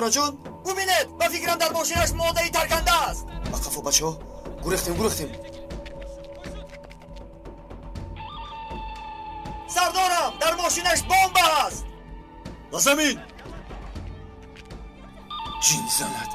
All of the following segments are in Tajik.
Ҷӯраҷон, бубинед, ба фикрам дар мошинаш модаи тарканда аст. Ба қафо, бачаҳо, гурехтем, гурехтем. Сардорам, дар мошинаш бомба аст. Ба замин! Ҷин занад.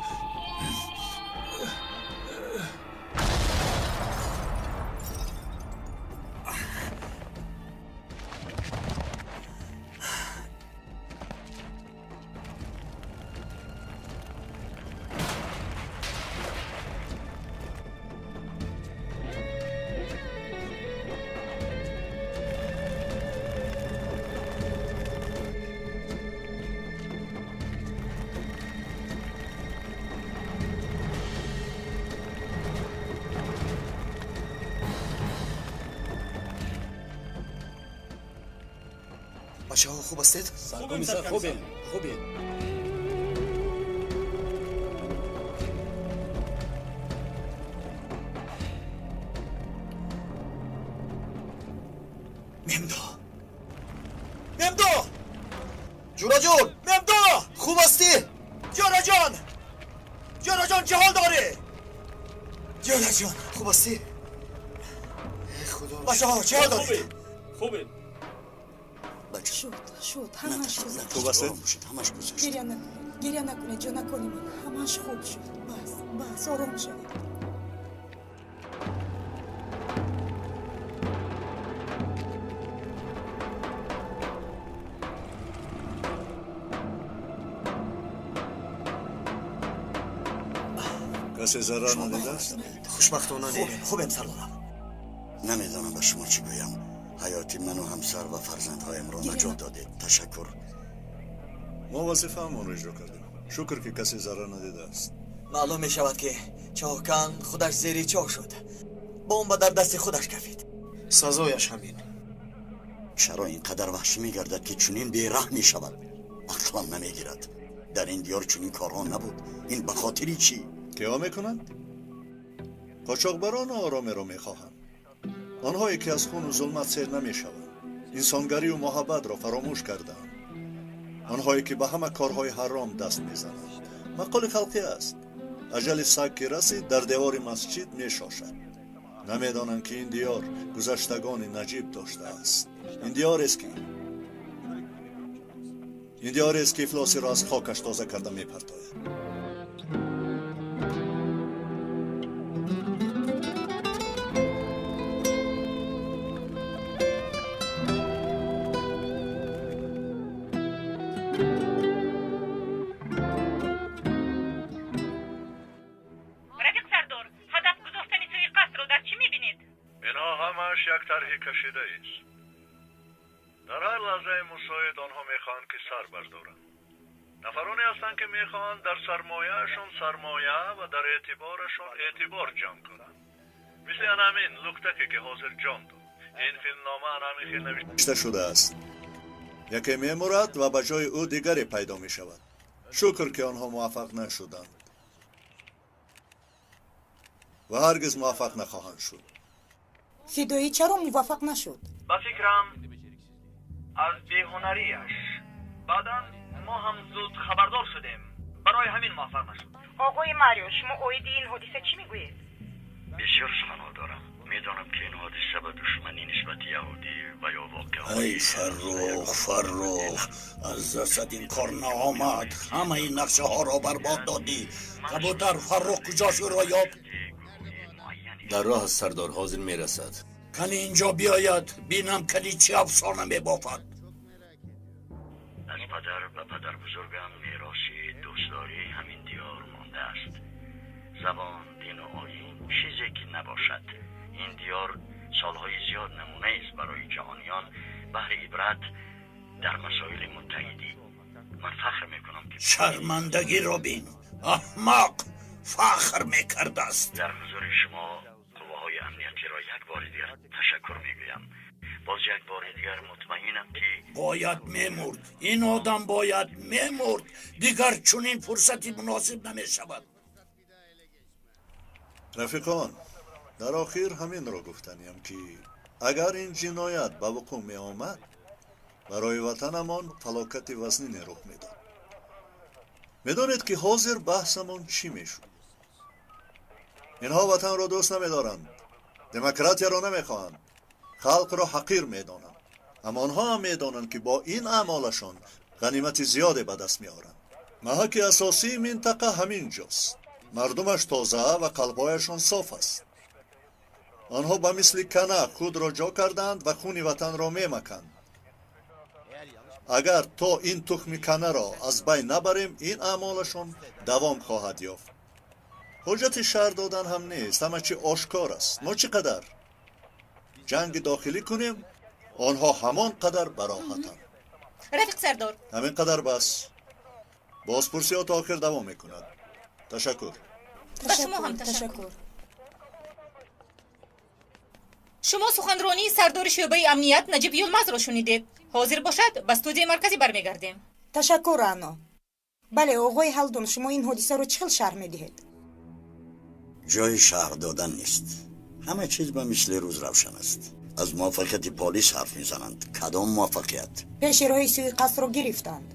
Бачаҳо, хуб ҳастед? Саркомиссар, хубем, хубем. Мемдо, Мемдо! Ҷӯраҷон! Мемдо! Хуб ҳастӣ? Ҷӯраҷон! Ҷӯраҷон, чӣ ҳол дорӣ? Ҷӯраҷон! Хуб ҳастӣ? Худо! Бачаҳо, чӣ ҳол доред? Хубем. Шуд, шуд, ҳамаш гузашт. Хуб ҳастед? Ҳамаш гузашт. Гиря накунед, гиря накунед, ҷонакони ман. Ҳамаш хуб шуд. Бас, бас, ором шавед. Касе зарар надидааст? Хушбахтона не. Хубем, сардорам. Намедонам ба шумо чӣ гӯям. Ҳаёти ману ҳамсар ва фарзандҳоямро наҷот додед. Ташаккур. Мо вазифаамонро иҷро кардем. Шукр, ки касе зарар надидааст. Маълум мешавад, ки чоҳкан худаш зери чоҳ шуд. Бомба дар дасти худаш кафид. Сазояш ҳамин. Чаро ин қадар ваҳшӣ мегардад, ки чунин бераҳм мешавад? Ақлам намегирад. Дар ин диёр чунин корҳо набуд. Ин ба хотири чӣ? Киҳо мекунанд? Қочоқбарону оромеро мехоҳанд. Онҳое ки аз хуну зулмат сер намешаванд, инсонгарию муҳаббатро фаромӯш кардаанд. Онҳое ки ба ҳама корҳои ҳаром даст мезананд. Мақоли халқӣ аст: аҷали саг ки расид, дар девори масҷид мешошад. Намедонанд, ки ин диёр гузаштагони наҷиб доштааст. Ин диёрест ки ифлосиро аз хокаш тоза карда мепартояд. Як тарҳи кашидаест. Дар ҳар лаҳзаи мусоид онҳо мехоҳанд, ки сар бардоранд. Нафароне ҳастанд, ки мехоҳанд дар сармояашон сармоя ва дар эътиборашон эътибор ҷамъ кунанд. Мисли анамин луктаке, ки ҳозир ҷон дод. Ин филмнома анамин хел навишта шудааст. Яке мемурад ва ба ҷои ӯ дигаре пайдо мешавад. Шукр, ки онҳо муваффақ нашуданд ва ҳаргиз муваффақ нахоҳанд шуд. Фидоӣ чаро муваффақ нашуд? Ба фикрам, аз беҳунарияш. Баъдан мо ҳам зуд хабардор шудем. Барои ҳамин муваффақ нашуд. Оғои Марио, шумо оиди ин ҳодиса чӣ мегӯед? Бисёр суханҳо дорам. Медонам, ки ин ҳодиса ба душманӣ нисбати яҳудӣ ва ё воқеаҳои Ай Фаррух, Фаррух, аз дастат ин кор наомад. Ҳамаи нақшаҳоро барбод додӣ. Кабутар, Фаррух куҷо шуд ёб? Дар роҳ аст, сардор, ҳозир мерасад. Кани инҷо биёяд, бинам кани чӣ афсона мебофад. Аз падар ба падарбузургам мероси дӯстдории ҳамин диёр мондааст. Забон, дину оин чизе ки набошад. Ин диёр солҳои зиёд намунаест барои ҷаҳониён баҳри ибрат дар масоили муттаҳидӣ. Ман фахр мекунам, ки Шармандагиро бин, аҳмақ, фахр мекардааст. Дар ҳузури шумо қувваҳои амниятиро як бори дигар ташаккур мегӯям. Боз як бори дигар мутмаинам, ки Бояд мемурд. Ин одам бояд мемурд. Дигар чунин фурсати муносиб намешавад. Рафиқон, дар охир ҳаминро гуфтаниям, ки агар ин ҷиноят ба вуқӯъ меомад, барои ватанамон фалокати вазнине рух медод. Медонед ки ҳозир баҳсамон чӣ мешуд? Инҳо ватанро дӯст намедоранд, демократияро намехоҳанд, халқро ҳақир медонанд. Аммо онҳо ҳам медонанд, ки бо ин аъмолашон ғанимати зиёде ба даст меоранд. Маҳаки асосии минтақа ҳамин ҷост. Мардумаш тоза ва қалбҳояшон соф аст. Онҳо ба мисли кана худро ҷо кардаанд ва хуни ватанро мемаканд. Агар то ин тухми канаро аз байн набарем, ин аъмолашон давом хоҳад ёфт. Ҳуҷҷати шаҳр додан ҳам нест, ҳама чи ошкор аст. Мо чӣ қадар ҷанги дохилӣ кунем, онҳо ҳамон қадар бароҳатанд. Рафиқ сардор, ҳамин қадар бас. Бозпурсиҳо то охир давом мекунад. Ташаккур. Ба шумо ҳам ташаккур. Шумо суханронии сардори шӯъбаи амният Наҷиб Юлмазро шунидед. Ҳозир бошад, ба студияи марказӣ бармегардем. Ташаккур, Рано. Бале, оғои Ҳалдун, шумо ин ҳодисаро чӣ хел шарҳ медиҳед? Ҷои шарҳ додан нест. Ҳама чиз ба мисли рӯз равшан аст. Аз муваффақияти полис ҳарф мезананд. Кадом муваффақият? Пеши роҳи суиқасдро гирифтанд.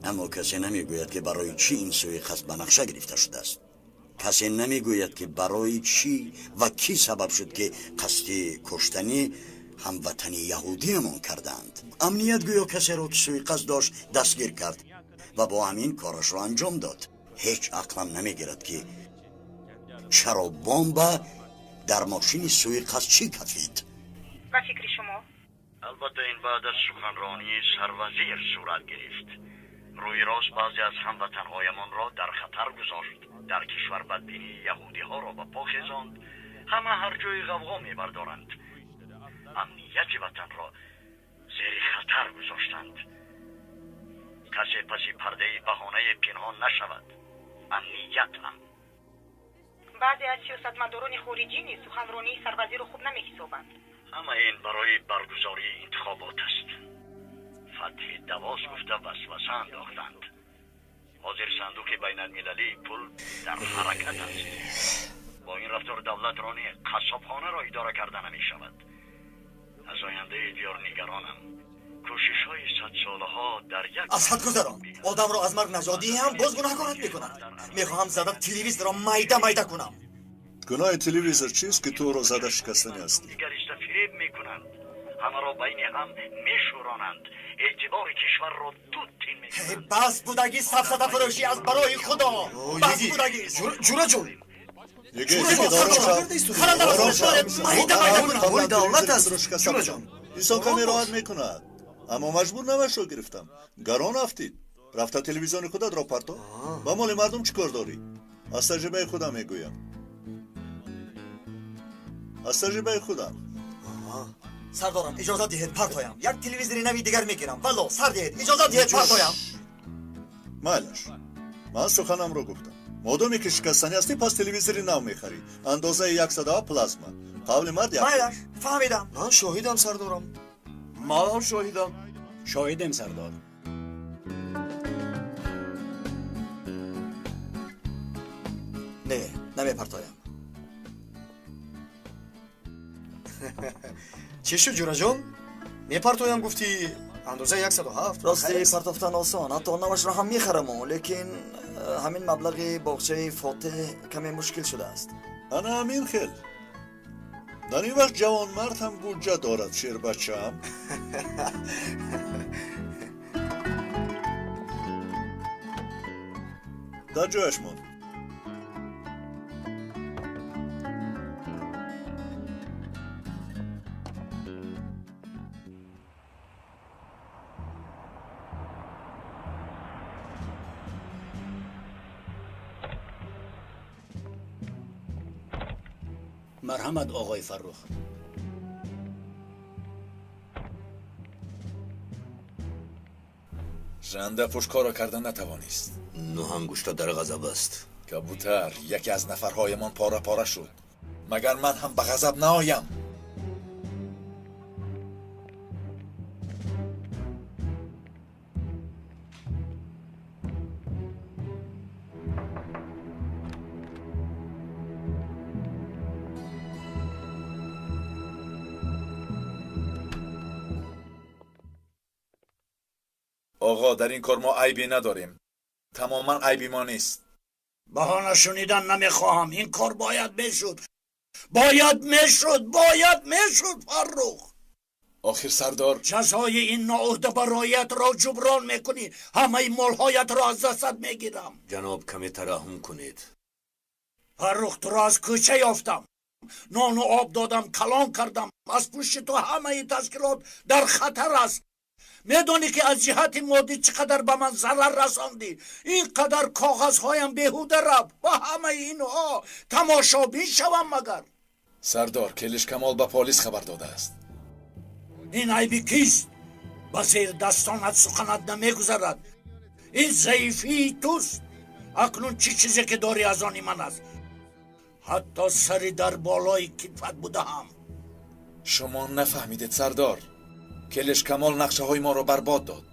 Аммо касе намегӯяд, ки барои чӣ ин суиқасд ба нақша гирифта шудааст. Касе намегӯяд, ки барои чӣ ва кӣ сабаб шуд, ки қасди куштани ҳамватани яҳудиамон карданд. Амният гӯё касеро, ки суиқасд дошт, дастгир кард ва бо ҳамин корашро анҷом дод. Ҳеҷ ақлам намегирад, ки чаро бомба дар мошини суиқасд чӣ кафид. Ба фикри шумо? Албатта ин баъд аз суханронии сарвазир сурат гирифт. Рӯи рост баъзе аз ҳамватанҳоямонро дар хатар гузошт. Дар кишвар бадбинии яҳудиҳоро ба по хезонд. Ҳама ҳар ҷои ғавғо мебардоранд. Амнияти ватанро зери хатар гузоштанд. Касе паси пардаи баҳонаи пинҳон нашавад. Амният ҳам. Баъзе аз сиёсатмадорони хориҷӣ низ суханронии сарвазирро хуб намеҳисобанд. Ҳама ин барои баргузории интихобот аст. Фатҳи давоз гуфта васваса андохтанд. Ҳозир сандуқи байналмилалии пул дар ҳаракат аст. Бо ин рафтор давлатро не, қассобхонаро идора карда намешавад. Аз ояндаи диёр нигаронам. Кӯшишҳои садсолаҳо дар як аз ҳад гузарон. Одамро аз марг наҷот диҳам, боз гунаҳкорат мекунад. Мехоҳам зада телевизорро майда майда кунам. Гуноҳи телевизор чист, ки туро зада шикастанӣ ҳастӣ? Дигариста фиреб мекунанд. Ҳамаро байни ҳам мешӯронанд. Эътибори кишварро ду тин мекунанд. Бас будаги сафсатафурӯшӣ аз барои Худо. Бас будаги. Ҷураҷон. Инсон каме роҳат мекунад, аммо маҷбур намашро гирифтам. Гарон афтид. Рафта телевизиони худатро парто. Ба моли мардум чӣ кор дорӣ? Аз таҷрибаи худам мегӯям. Аз таҷрибаи худам. Сардорам, иҷозат диҳед партоям. Як телевизори нави дигар мегирам. Валло, сар диҳед, иҷозат диҳед партоям. Майлаш, ман суханамро гуфтам. Модоме ки шикастанӣ ҳастӣ, пас телевизори нав мехарӣ. Андозаи 107 плазма. Қавли мард як. Майлаш, фаҳмидам. Ман шоҳидам, сардорам. Ман ҳам шоҳидам. Шоҳидем, сардор. Не, намепартоям. Чӣ шуд, ҷураҷон? Мепартоям гуфтӣ, андозаи 107. Рости партофтан осон, ҳатто навашро ҳам мехараму, лекин ҳамин маблағи боғчаи Фотеҳ каме мушкил шудааст. Ана ҳамин хел. Дар ин вақт ҷавонмард ҳам буҷа дорад, шербачаам. Дар ҷояш монд. Марҳамат, оғои Фаррух. Жанда пушкоро карда натавонист. Нӯҳ ангушта дар ғазаб аст. Кабутар, яке аз нафарҳоямон пора-пора шуд. Магар ман ҳам ба ғазаб наоям? Оғо, дар ин кор мо айбе надорем. Тамоман айби мо нест. Баҳона шунидан намехоҳам. Ин кор бояд мешуд. Бояд мешуд, бояд мешуд, Фаррух. Охир сардор, ҷазои ин ноуҳдабароятро ҷуброн мекунӣ. Ҳамаи молҳоятро аз дастат мегирам. Ҷаноб, каме тараҳҳум кунед. Фаррух, туро аз кӯча ёфтам, нону об додам, калон кардам. Аз пушти ту ҳамаи ташкилот дар хатар аст. Медонӣ ки аз ҷиҳати моддӣ чӣ қадар ба ман зарар расондӣ? Ин қадар коғазҳоям беҳуда рафт. Ба ҳамаи инҳо тамошобин шавам магар? Сардор, Келиш Камол ба полис хабар додааст. Ин айби кист? Ба зердастонат суханат намегузарад. Ин заифии туст. Акнун чӣ чизе ки дорӣ аз они ман аст, ҳатто сари дар болои китфат будаам. Шумо нафаҳмидед, сардор. Келиш Камол нақшаҳои моро барбод дод.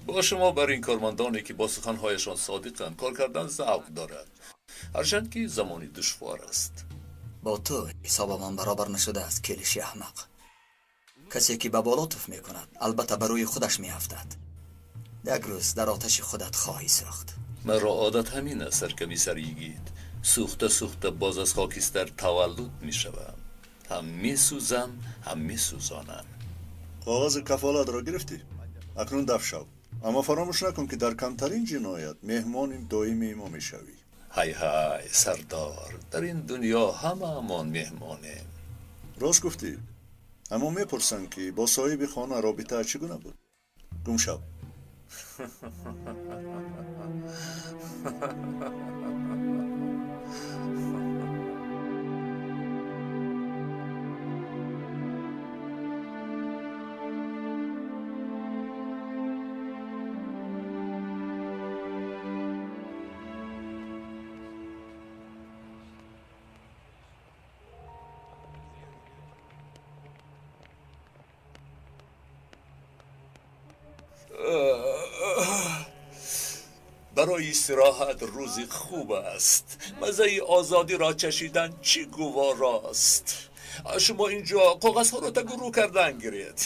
Бо шумо бар ин кормандоне ки бо суханҳояшон содиқанд кор кардан завқ дорад, ҳарчанд ки замони душвор аст. Бо ту ҳисобамон баробар нашудааст, Келиши аҳмақ. Касе ки ба боло туф мекунад, албатта ба рӯи худаш меафтад. Як рӯз дар оташи худат хоҳӣ сӯхт. Маро одат ҳамин аст, саркомиссар йигит. Сӯхта сӯхта боз аз хокистар таваллуд мешавам. Ҳам месӯзам, ҳам месӯзонам. Коғази кафолатро гирифтӣ? Акнун даф шав. Аммо фаромӯш накун ки дар камтарин ҷиноят меҳмони доимии мо мешавӣ. Ҳай ҳай, сардор, дар ин дунё ҳамаамон меҳмонем. Рост гуфтӣ. Аммо мепурсанд ки бо соҳиби хона робитаа чӣ гуна буд? Гум шав. Барои истироҳат рӯзи хуб аст. Маззаи озодиро чашидан чӣ гуворост. Шумо инҷо коғазҳоро тагурӯ кардан гиред.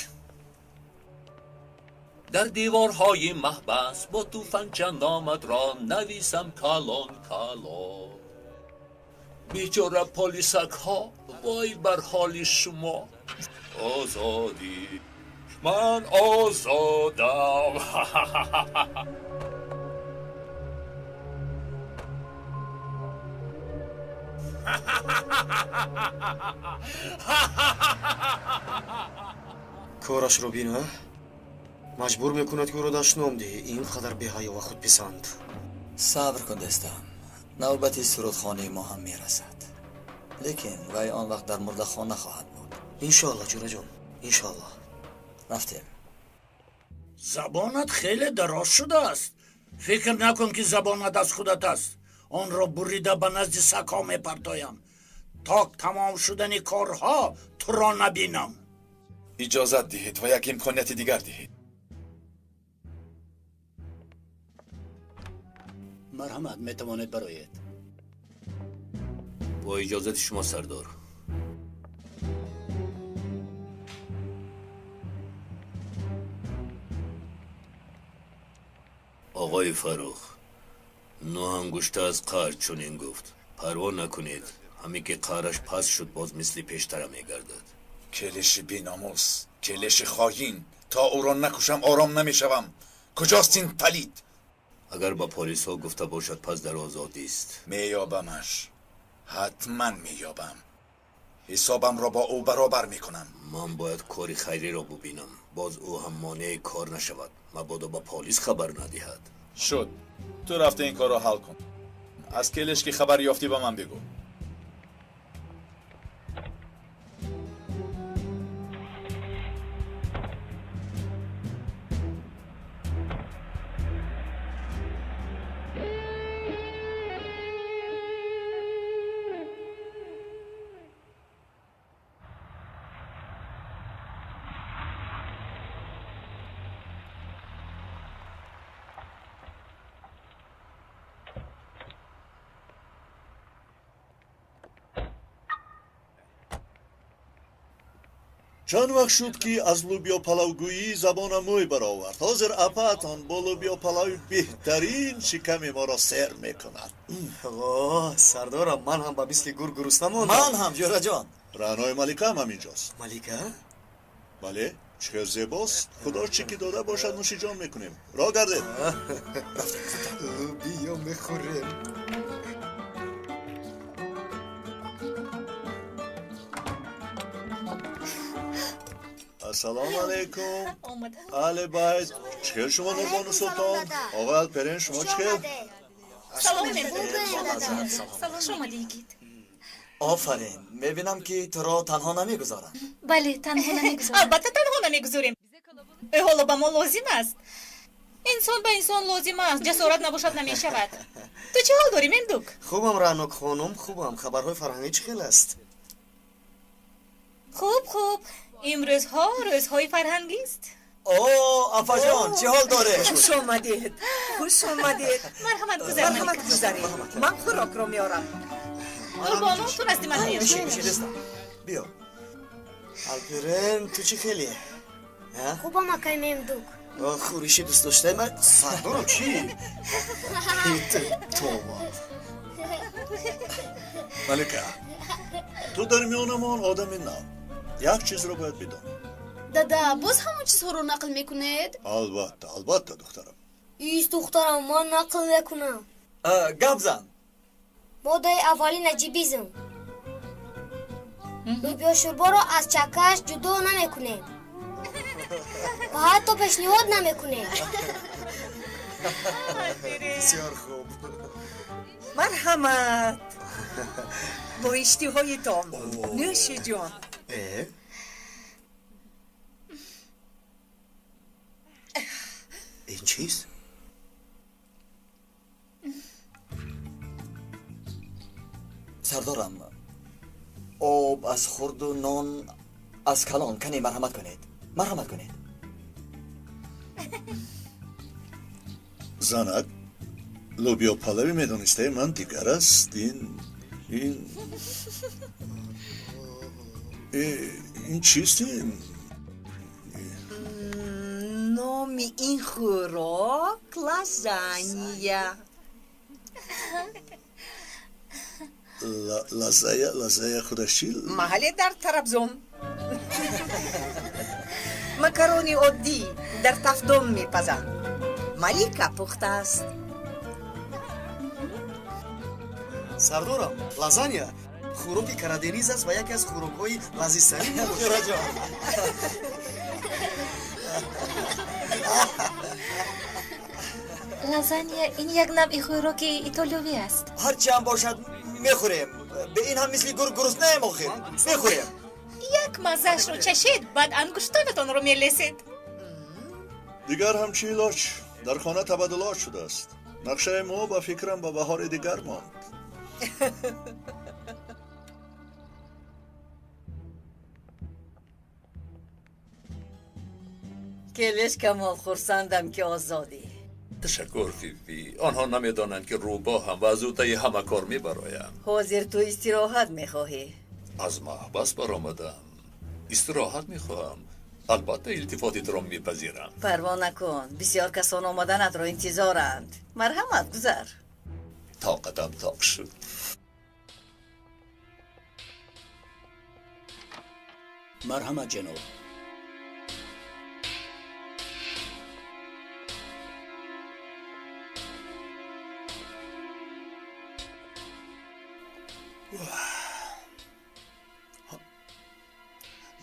Дар деворҳои маҳбас бо туфанча номатро нависам калон калон. Бечора полисакҳо, вой бар ҳоли шумо. Озодӣ, ман озодам. Корашро бина, маҷбур мекунад ки ӯро дашном диҳӣ. Ин қадар беҳаё ва худписанд. Сабр кун, дӯстам, навбати сурудхонаи мо ҳам мерасад. Лекин вай он вақт дар мурдахона хоҳад буд. Иншоалло, ҷураҷон, иншоалло. Рафтем. Забонат хеле дароз шудааст. Фикр накун ки забонат аз худат аст. Онро бурида ба назди сагҳо мепартоям, то тамом шудани корҳо туро набинам. Иҷозат диҳед ва як имконияти дигар диҳед. Марҳамат, метавонед бароед. Бо иҷозати шумо, сардор. Оғои Фаррух, нӯ ангушта аз қаҳр чунин гуфт: парво накунед, ҳамин ки қаҳраш паст шуд, боз мисли пештара мегардад. Келиши беномус, келиши хоин, то ӯро накушам ором намешавам. Куҷост ин палид? Агар ба полисҳо гуфта бошад, пас дар озодист. Меёбамаш, ҳатман меёбам. Ҳисобамро бо ӯ баробар мекунам. Ман бояд кори хайриро бубинам, боз ӯ ҳам монеи кор нашавад, мабодо ба полис хабар надиҳад. Шуд, ту рафта ин корро ҳал кун. Аз келиш ки хабар ёфтӣ ба ман бигӯ. Чанд вақт шуд, ки аз лӯбиёпалавгӯӣ забонам мӯй баровард. Ҳозир апаатон бо лӯбиёпалави беҳтарин шиками моро сер мекунад. О, сардорам, ман ҳам ба мисли гург гурусна мондам. Ман ҳам, ҷӯраҷон. Раънои Малика ҳам ҳаминҷост. Малика? Бале, чӣ хел зебост. Худо чӣ ки дода бошад, нӯшиҷон мекунем. Роҳ гардед. Лӯбиё мехӯрем. Ассалому алайкум. Аҳли байт. Чӣ хел шумо, Нурбону Султон? Оғои Алперен, шумо чӣ хел? Салом, Хуш омадӣ, йигит. Офарин, мебинам, ки туро танҳо намегузоранд. Бале, танҳо намегузорам. Албатта, танҳо намегузорем. Ӯ ҳоло ба мо лозим аст. Инсон ба инсон лозим аст. Ҷасорат набошад, намешавад. Ту чӣ ҳол дорӣ, Мемдук? Хубам, Раънок хонум, хубам. Хабарҳои фарҳангӣ чӣ хел аст? Хуб, хуб. Имрӯзҳо рӯзҳои фарҳангист. О, апаҷон, чӣ ҳол доред? Хуш омадед, хуш омадед. Марҳамат, гузар. Марҳамат, гузаред. Ман хӯрокро меорам. Нурбону, ту назди ман биё. Бишин, бишин, дӯстам, биё. Алперен, ту чӣ хеле? Хубам, акай Мемдук. Хӯриши дӯстдоштаи ман. Сардорам, чӣ? Тоба. Малика, ту дар миёнамон одами нав. Як чизро бояд бидонӣ. Дада, боз ҳамон чизҳоро нақл мекунед? Албатта, албатта, духтарам. Ист, духтарам, ман нақл мекунам. Гап зан. Модаи аввали наҷибизм. Лӯбиёшӯрборо аз чаккааш ҷудо намекунем ва ҳатто пешниҳод намекунем. Бисёр хуб. Марҳамат, бо иштиҳоитон, нӯши ҷон. Ин чист? Сардорам, об аз хурду нон аз калон. Кане, марҳамат кунед, марҳамат кунед. Занак, лӯбиёпалави медонистаи ман дигар аст. Ин чист ин? Номи ин хӯрок лазания. Лазая, лазая худаш чӣ? Маҳалле дар Трабзон. Макарони оддӣ дар тафдон мепазанд. Малика пухтааст. Сардорам, лазания хӯроки карадениз аст ва яке аз хӯрокҳои лазизтарин мебошад. Лазания ин як навъи хӯроки итолиёвӣ аст. Ҳарчи ҳам бошад, мехӯрем. Бе ин ҳам мисли гург гуруснаем, охир. Мехӯрем. Як маззаашро чашед, баъд ангуштонатонро мелесед. Дигар ҳам чӣ илоҷ? Дар хона табаддулот шудааст. Нақшаи мо, ба фикрам, ба баҳори дигар монд. Келеш Камол, хурсандам, ки озодӣ. Ташаккур, Фифи. Онҳо намедонанд, ки рӯбоҳам ва аз ӯтаи ҳама кор мебароям. Ҳозир ту истироҳат мехоҳӣ. Аз маҳбас баромадам, истироҳат мехоҳам. Албатта, илтифоти туро мепазирам. Парво накун, бисёр касон омаданатро интизоранд. Марҳамат, гузар. Тоқатам тоқ шуд. Марҳамат, ҷаноб.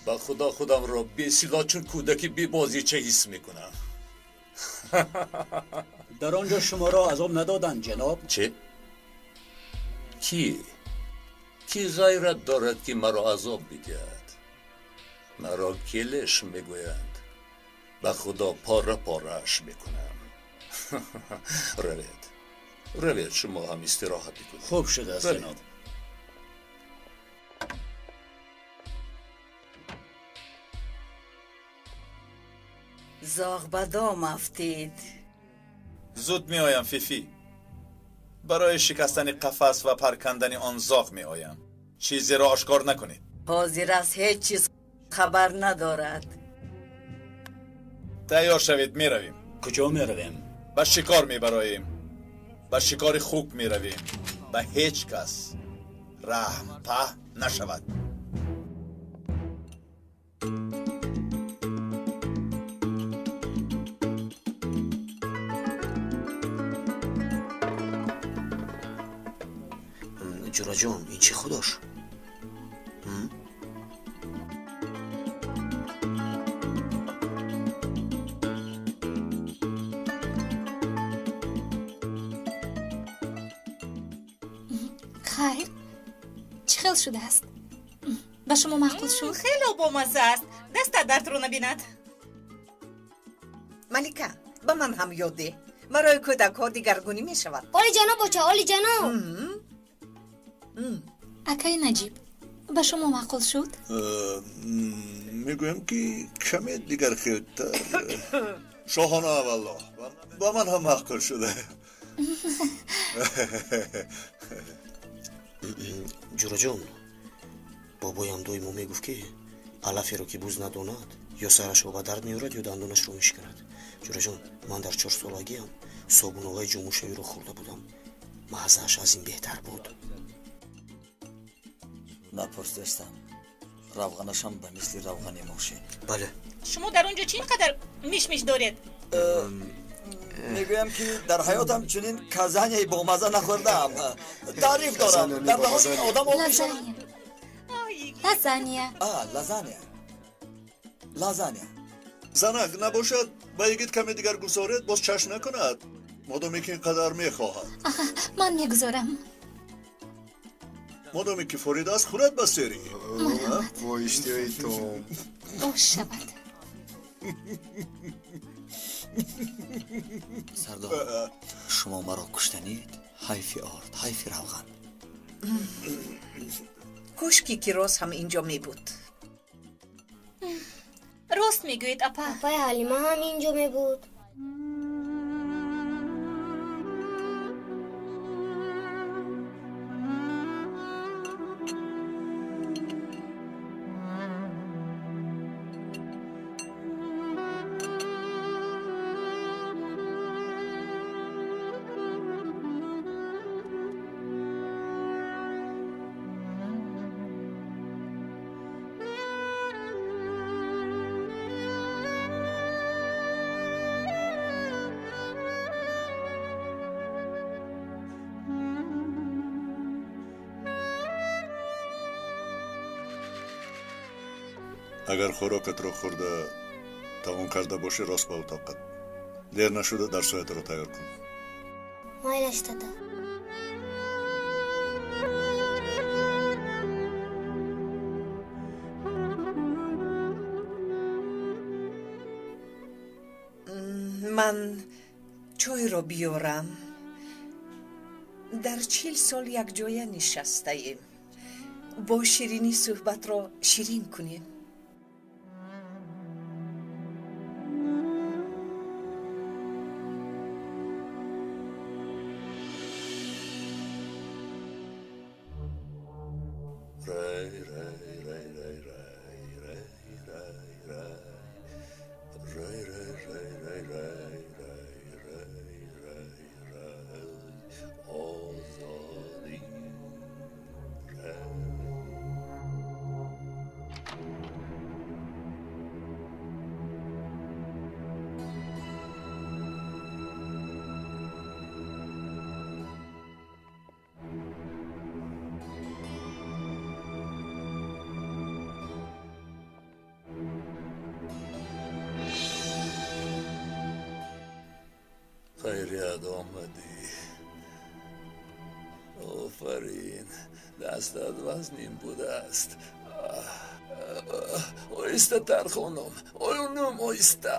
Ба худо, худамро бесилоҳ чун кӯдаки бебозича ҳис мекунам. Дар он ҷо шуморо азоб надоданд, ҷаноб? Чӣ? Кӣ? Кӣ ғайрат дорад, ки маро азоб бидиҳад? Маро келеш мегӯянд. Ба худо, пора порааш мекунам. Равед, равед, шумо ҳам истироҳат бикунед. Хуб шудааст, ҷаноб. Зоғ ба дом афтид. Зуд меоям, Фифи. Барои шикастани қафас ва паркандани он зоғ меоям. Чизеро ошкор накунед. Ҳозир аз ҳеҷ чиз Хабар надорад. Тайёр шавед, меравем. Куҷо меравем? Ба шикор мебароем. Ба шикори хук меравем. Ба ҳеҷ кас раҳм паҳн нашавад. Ҷураҷон, ин чӣ худош? Хайр, чӣ хел шудааст? Ба шумо маъқул шуд? Хело бомазза аст. Дастат дардро набинад. Малика, ба ман ҳам ёд деҳ. Барои кӯдакҳо дигаргунӣ мешавад. Оли ҷаноб, боча, оли ҷаноб. Акаи Наҷиб, ба шумо маъқул шуд? Мегӯям, ки каме дигар хелтар. Шоҳона, валлоҳ, ба ман ҳам маъқул шуда. Ҷураҷон, бобоям доимо мегуфт, ки алаферо ки буз надонад, ё сарашро ба дард меорад, ё дандонашро мешиканад. Ҷураҷон, ман дар чорсолагиам собуноваи ҷумушавиро хӯрда будам. Маззааш аз ин беҳтар буд. Напурс, дӯстам, равғанашам ба мисли равғани мошин. Бале. Шумо дар он ҷо чӣ ин қадар мишмиш доред? Мегӯям, ки дар ҳаётам чунин казанияи бомазза нахӯрдаам. Таъриф дорам, дар даҳони одам об мешавад. Лазанья. Лазанья, лазанья. Занак, набошад, ба йигит каме дигар гузоред, боз чашм накунад, модоме ки ин қадар мехоҳад. Ман мегузорам. Модоме ки форида аст, хӯрад ба сери. Бо иштиҳои том. Бош шавад. Сардор, шумо маро куштанид? Ҳайфи орд, ҳайфи равған. Кошки ки роз ҳам инҷо мебуд. Рост мегӯед, апа. Апаи Ҳалима ҳам инҷо мебуд. Агар хӯрокатро хӯрда тамом карда бошӣ, рост ба утоқат. Дер нашуда дарсҳоятро тайёр кун. Майлаш, дада. Ман чойро биёрам. Дар 40 сол якҷоя нишастаем. Бо ширинӣ суҳбатро ширин кунем. Рай, рай, рай, рай, рай, рай, рай, рай, рай, рай, рай, рай, рай, рай, рай, рай, рай, озодӣ, рай. Хайрият омадӣ. Офарин, дастат вазнин будааст. Оҳистатар, хонум, хонум, оҳиста.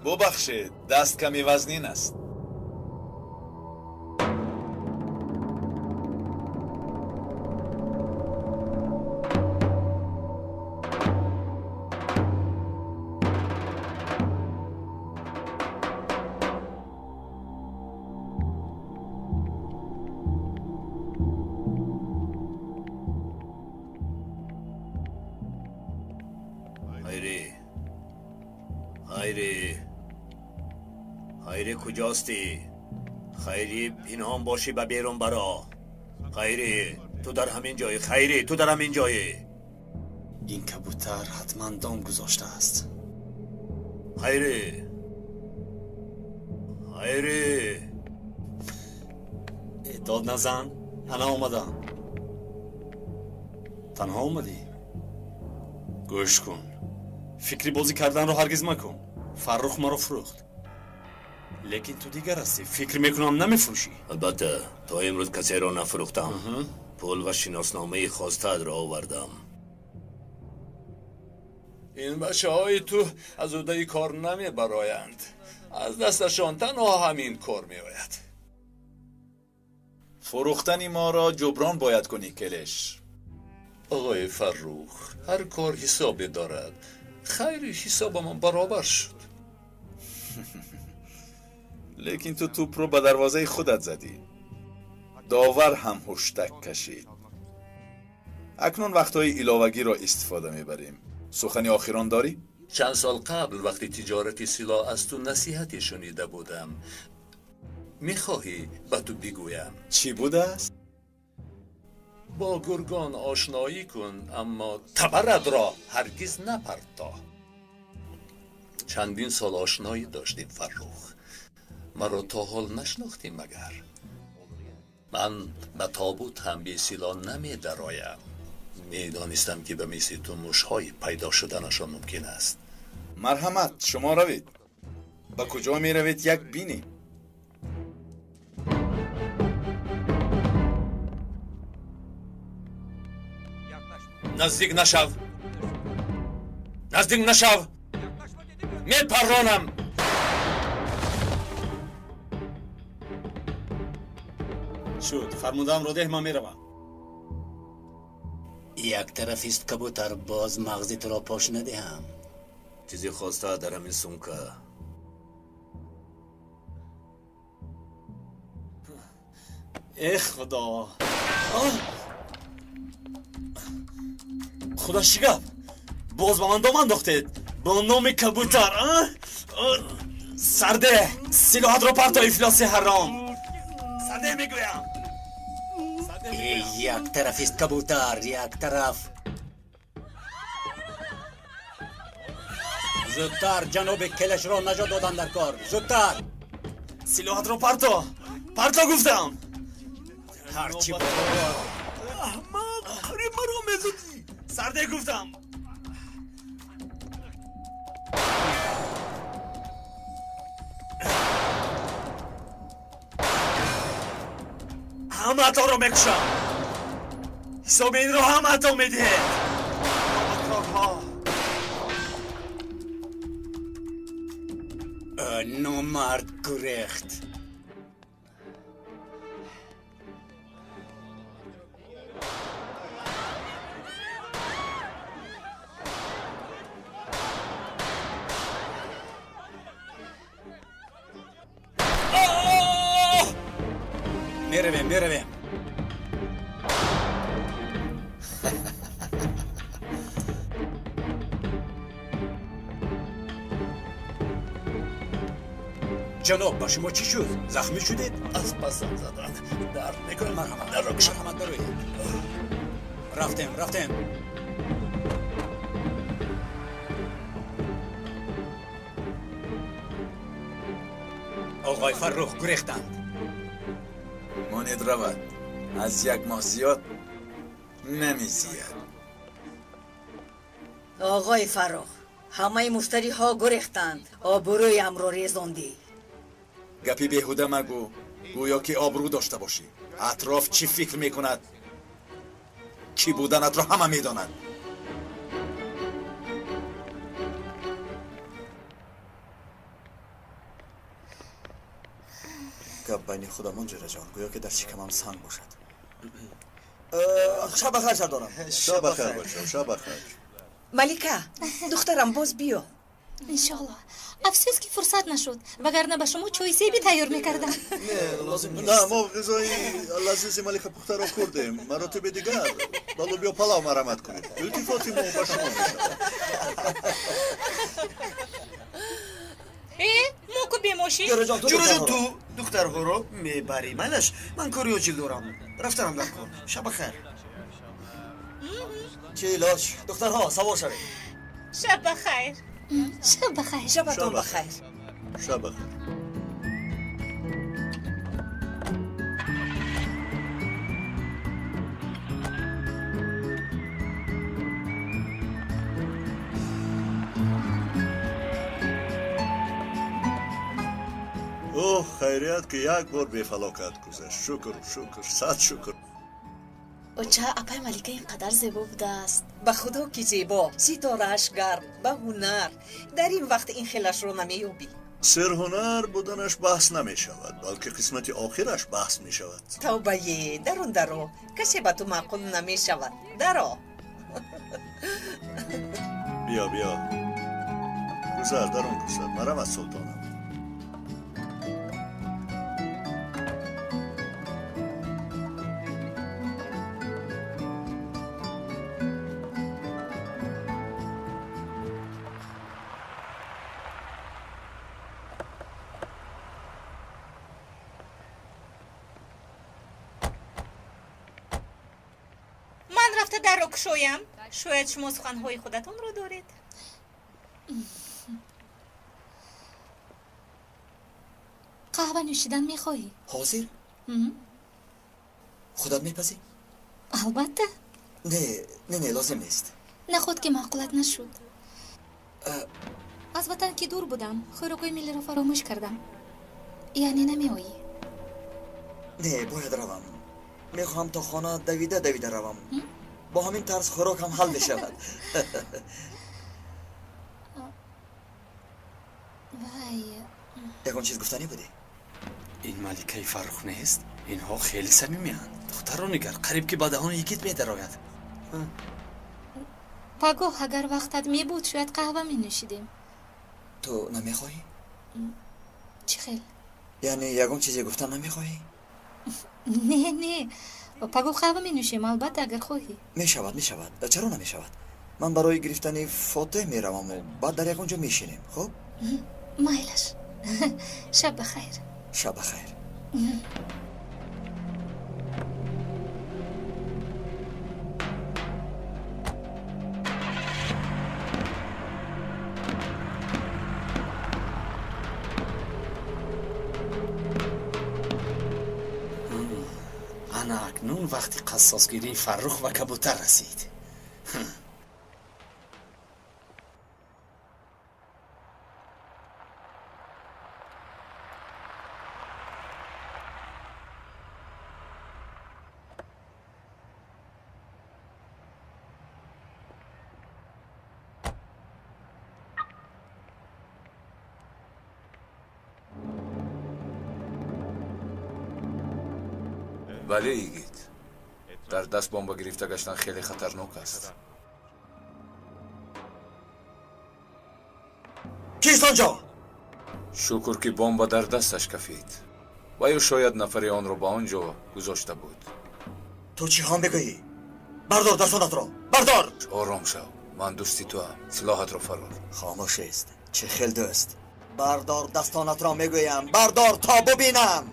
Бубахшед, даст каме вазнин аст. куҷости? Хайри, пинҳон бошӣ, ба берун баро. Хайри, ту дар ҳамин ҷоӣ. Хайри, ту дар ҳамин ҷоӣ. Ин кабутар ҳатман дом гузоштааст. Хайри, Хайри. Дод назан, ана омадам. Танҳо омадӣ? Гӯш кун, фикри бозӣ карданро ҳаргиз макун. Фаррух маро фурӯхт, лекин ту дигар ҳастӣ. Фикр мекунам намефурӯшӣ. Албатта, то имрӯз касеро нафурӯхтам. Пул ва шиносномаи хостаатро овардам. Ин бачаҳои ту аз уҳдаи кор намебароянд. Аз дасташон танҳо ҳамин кор меояд. Фурӯхтани моро ҷуброн бояд кунӣ, Келеш. Оғои Фаррух, ҳар кор ҳисобе дорад. Хайри, ҳисобамон баробар шуд. Лекин ту тӯпро ба дарвозаи худат задӣ. Довар ҳам ҳуштак кашид. Акнун вақтҳои иловагиро истифода мебарем. Сухани охирон дорӣ? Чанд сол қабл вақти тиҷорати силоҳ аз ту насиҳате шунида будам. Мехоҳӣ ба ту бигӯям? Чӣ будааст? Бо гургон ошноӣ кун, аммо табаратро ҳаргиз напарто. Чандин сол ошноӣ доштем, Фаррух. Маро то ҳол нашинохтӣ магар? Ман ба тобут ҳам бесилоҳ намедароям. Медонистам, ки ба мисли ту мушҳое пайдо шуданашон мумкин аст. Марҳамат, шумо равед. Ба куҷо меравед, як бинем. Наздик нашав, наздик нашав, мепарронам. Шуд, фармудаамро деҳ, ман меравам. Як тарафист кабутар, боз мағзи туро пош надиҳам. Чизе хоста дар ҳамин сумка. Э худо, худо, чӣ гап? Боз ба ман дом андохтед бо номи кабутар. Сарде, силоҳатро парто, ифлоси ҳаром. Сарде мегӯям. Як тарафист кабутар, як тараф. Зудтар, ҷаноби Келешро наҷот додан дар кор. Зудтар. Силоҳатро парто, парто гуфтам. Ҳарчи аҳмақ, қариб маро мезадӣ. Сарде гуфтам. Ҳамаатонро мекушам. Ҳисоби инро ҳамаатон медиҳед. Номакорҳо. Номард гурехт. Меравем, меравем. Ҷаноб, ба шумо чӣ шуд? Захмӣ шудед? Аз пасам заданд. Дард мекунад. Марҳамат, Дарро кушо. марҳамат, дароед. Рафтем, рафтем. Оғои Фаррух гурехтанд. Монед равад. Аз як моҳ зиёд намезияд. Оғои Фаррух, ҳамаи муштариҳо гурехтанд. Обрӯямро резондӣ. Гапи беҳуда магӯ, гӯё ки обрӯ дошта бошӣ. Атроф чӣ фикр мекунад? Кӣ буданатро ҳама медонад. Гап байни худамон, ҷураҷон, гӯё ки дар шикамам санг бошад. Шаб бахайр, сардорам. Шаб бахайр, бачаҳо, шаб бахайр. Малика, духтарам, боз биё. Иншоалло. Афсӯс, ки фурсат нашуд, вагарна ба шумо чойи себӣ тайёр мекардам. Не, лозим нест. На, мо ғизои лазизи Малика пухтаро хӯрдем. Маротиби дигар ба лӯбиё палав марамат кунед. Илтифоти мо ба шумо мешавад. Э, мо Мо ку бемошин. Ҷураҷон, ту духтарҳоро мебарӣ. Майлаш, ман кори оҷил дорам. Рафтанам дар кор. Шаб бахайр. Чӣ илоҷ? Духтарҳо, савор шавед. Шаб бахайр. Шаб бахайр. Шабатон бахайр. Шаб бахайр. Оҳ, хайрият, ки як бор бефалокат гузашт. Шукр, шукр, сад шукр. Оча, апай Малика ин қадар зебо будааст. Ба худо ки зебо, ситорааш гарм, ба ҳунар. Дар ин вақт ин хелашро намеёбӣ. Серҳунар буданаш баҳс намешавад, балки қисмати охираш баҳс мешавад. Тавбае, дарун даро, касе ба ту маъқул намешавад. Даро. Биё, биё. Гузар, дарун гузар. Марамат, султонам. Дарро кушоям. Шояд шумо суханҳои худатонро доред. Қаҳва нӯшидан мехоҳӣ? Ҳозир? Худат мепазӣ? Албатта. Не, не, не, лозим нест. Наход ки маъқулат нашуд. Аз ватан ки дур будам, хӯрокҳои миллиро фаромӯш кардам. Яъне намеоӣ? Не, бояд равам. Мехоҳам то хона давида давида равам. Бо ҳамин тарз хӯрок ҳам ҳал мешавад. Вай, ягон чиз гуфтанӣ будӣ? Ин маликаи Фаррух нест? Инҳо хеле самимиянд. Духтарро нигар, қариб ки ба даҳони йигит медарояд. Пагоҳ агар вақтат мебуд, шояд қаҳва менӯшидем. Ту намехоҳӣ? Чӣ хел? Яъне ягон чизе гуфтан намехоҳӣ? Не, не, пагоҳ қаҳва менӯшем, албатта, агар хоҳӣ. Мешавад, мешавад. Чаро намешавад? Ман барои гирифтани фотеҳ мераваму баъд дар ягон ҷо мешинем, хуб? Майлаш. Шаб бахайр. Шаб бахайр. Ана акнун вақти қассосгирии Фаррух ва кабутар расид. Бале, йигит, дар даст бомба гирифта гаштан хеле хатарнок аст. Кист онҷо? Шукр, ки бомба дар дасташ кафид. Ва ё шояд нафаре онро ба он ҷо гузошта буд. Ту чӣ ҳам мегӯӣ? Бардор дастонатро, бардор! Ором шав, ман дӯсти туам. Силоҳатро фарор. Хомӯш аст. Чӣ хел дӯст? Бардор дастонатро мегӯям, бардор то бубинам.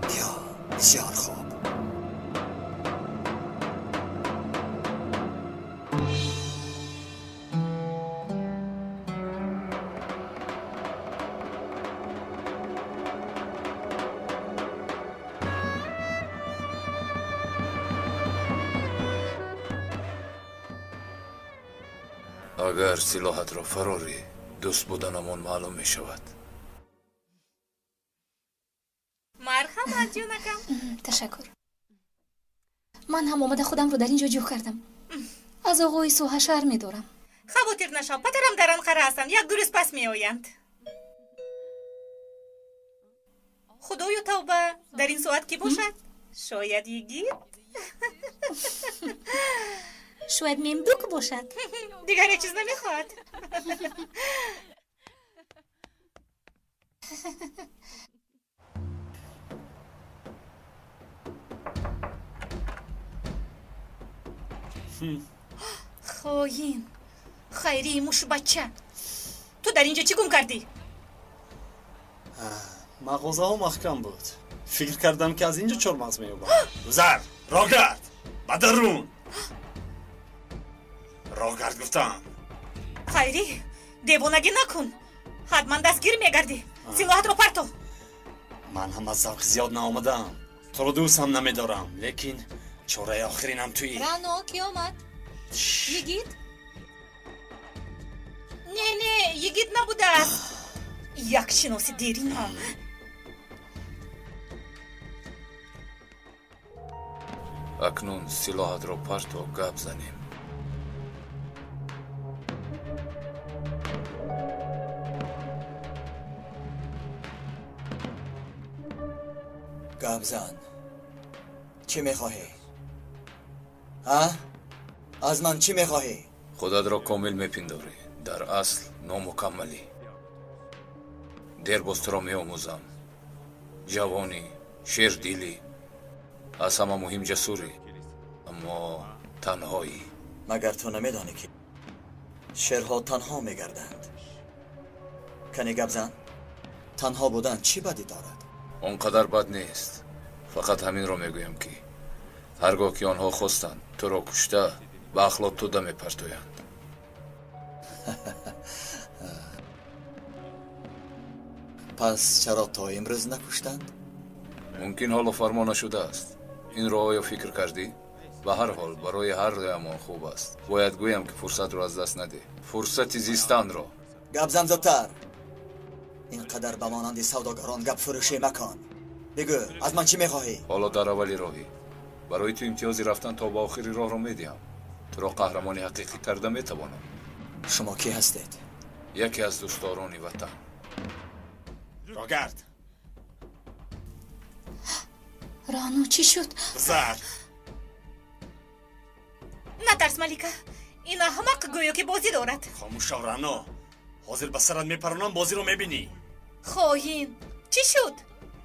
Биё, бисёр хуб. Агар силоҳатро фарорӣ, дӯст буданамон маълум мешавад. Марҳамат, ҷонакам. Ташаккур. Ман ҳам омада худамро дар ин ҷо ҷӯ кардам. Аз оғои соҳа медорам. Хавотир нашав, падарам дар Анқара ҳастанд, як ду рӯз пас меоянд. Худоё тавба, дар ин соат кӣ бошад? Шояд йигит? Шояд мемдук бошад. Дигар ҳеҷ чиз намехоҳад. Хоин, хайрии мушбача, ту Ту дар инҷо чӣ гум кардӣ? Мағозаҳо маҳкам буд. Фикр кардам, ки аз инҷо чормағз меёбам. Гузар, роҳ гард, ба дарун. Роҳ гард гуфтам. Хайрӣ, девонагӣ накун, ҳатман дастгир мегардӣ. Силоҳатро парто. Ман ҳам аз завқи зиёд наомадаам. Туро дӯстам намедорам, лекин чораи охиринам туӣ. Рано, ки омад? Йигит? Не, Йигит набудааст, як шиноси деринам. Акнун силоҳатро парто, гап занем. Гап зан. Чӣ мехоҳӣ? Ҳа, аз ман чӣ мехоҳӣ? Худатро комил мепиндорӣ, дар асл номукаммалӣ. Дер боз туро меомӯзам. Ҷавонӣ, шердилӣ, аз ҳама муҳим ҷасурӣ, аммо танҳоӣ. Магар ту намедонӣ, ки шерҳо танҳо мегарданд? Кане гап зан. Танҳо будан чӣ бадӣ дорад? Он қадар бад нест. Фақат ҳаминро мегӯям, ки ҳар гоҳ ки онҳо хостанд, туро кушта, ба ахлот тӯда мепартоянд. Пас чаро то имрӯз накуштанд? Мумкин, ҳоло фармо нашудааст. Инро оё фикр кардӣ? Ба ҳар ҳол, барои ҳар дуямон хуб аст. Бояд гӯям, ки фурсатро аз даст надеҳ, фурсати зистанро. Гап зан зудтар. Ин қадар ба монанди савдогарон гапфурӯшӣ макун. Бигӯ, аз ман чӣ мехоҳӣ? Ҳоло дар аввали роҳӣ. Барои ту имтиёзи рафтан то ба охири роҳро медиҳам. Туро қаҳрамони ҳақиқӣ карда метавонам. Шумо кӣ ҳастед? Яке аз дӯстдорони ватан. Роҳ гард. Рано, чӣ шуд? Гузар. Натарс, Малика, ин аҳмақ гӯё ки бозӣ дорад. Хомӯш шав, Рано. Ҳозир ба сарат мепаронам, бозиро мебинӣ. Хоҳин, чӣ шуд?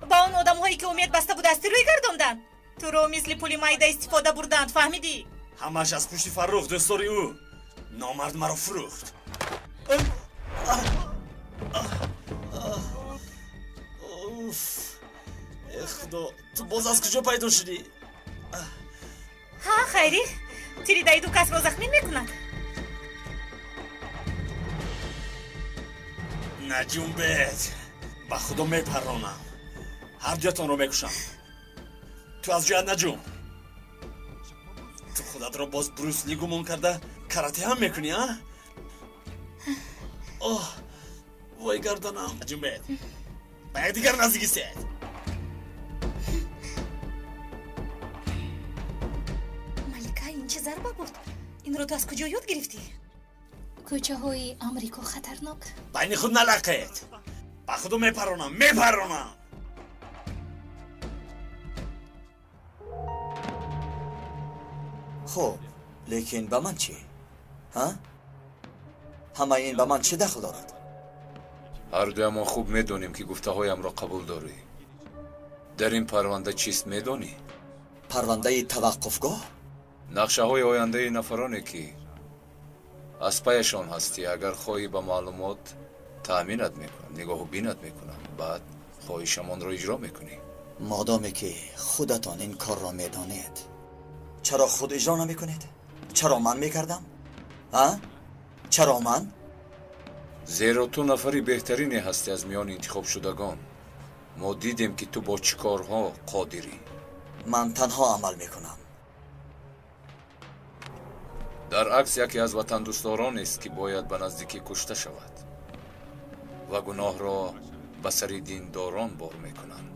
Ба он одамҳое, ки умед баста будааст, рӯй гардонданд. Туро мисли пули майда истифода бурданд, фаҳмидӣ? Ҳамааш аз пушти Фаррух, дӯстдори ӯ. Номард маро фурӯхт. Уф, э Худо, ту боз аз куҷо пайдо шудӣ? Ҳа, Хайрӣ, тири даиду касро захмӣ мекунад. Наҷунбед, ба Худо мепаронам, ҳар дуятонро мекушам. Ту аз ҷоят наҷум. Ту худатро боз Брюс Ли гумон карда, карате ҳам мекунӣ, а? Оҳ, вой, гарданам! Наҷунбед, ба якдигар наздик истед. Малика, ин чӣ зарба буд? Инро ту аз куҷо ёд гирифтӣ? Кӯчаҳои Амрико хатарнок. Байни худ налақед, ба Худо мепаронам, мепаронам. Хуб, лекин ба ман чӣ? Ҳа, ҳамаи ин ба ман чӣ дахл дорад? Ҳар дуямон хуб медонем, ки гуфтаҳоямро қабул дорӣ. Дар ин парванда чист, медонӣ? Парвандаи таваққуфгоҳ? Нақшаҳои ояндаи нафароне, ки аз паяшон ҳастӣ. Агар хоҳӣ, ба маълумот таъминат мекунам, нигоҳу бинат мекунам, баъд хоҳишамонро иҷро мекунӣ. Модоме ки худатон ин корро медонед, чаро худ иҷро намекунед? Чаро ман мекардам, а? Чаро ман? Зеро ту нафари беҳтарине ҳастӣ аз миёни интихобшудагон. Мо дидем, ки ту бо чӣ корҳо қодирӣ. Ман танҳо амал мекунам. Дар акс, яке аз ватандӯстдоронест, ки бояд ба наздикӣ кушта шавад ва гуноҳро ба сари диндорон бор мекунанд.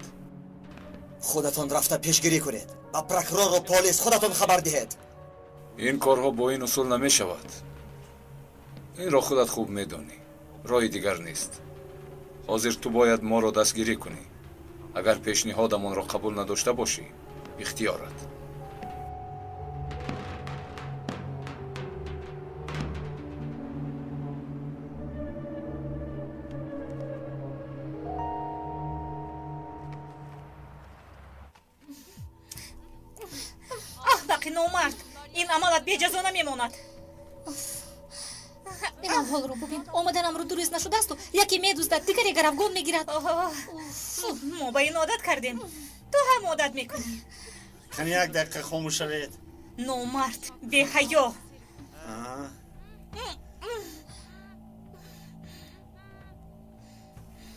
Худатон рафта пешгирӣ кунед. Ба прокурору полис худатон хабар диҳед. Ин корҳо бо ин усул намешавад, инро худат хуб медонӣ. Роҳи дигар нест. Ҳозир ту бояд моро дастгирӣ кунӣ. Агар пешниҳодамонро қабул надошта бошӣ, ихтиёрат. Аҳмақи номард, ин амалат беҷазо намемонад. Ин аҳволро бубин. Омаданамро ду рӯз нашудаасту яке медуздад, дигаре гаравгон мегирад. Мо ба ин одат кардем, ту ҳам одат мекунӣ. Кани як дақиқа хомӯш шавед. Номард, беҳаё.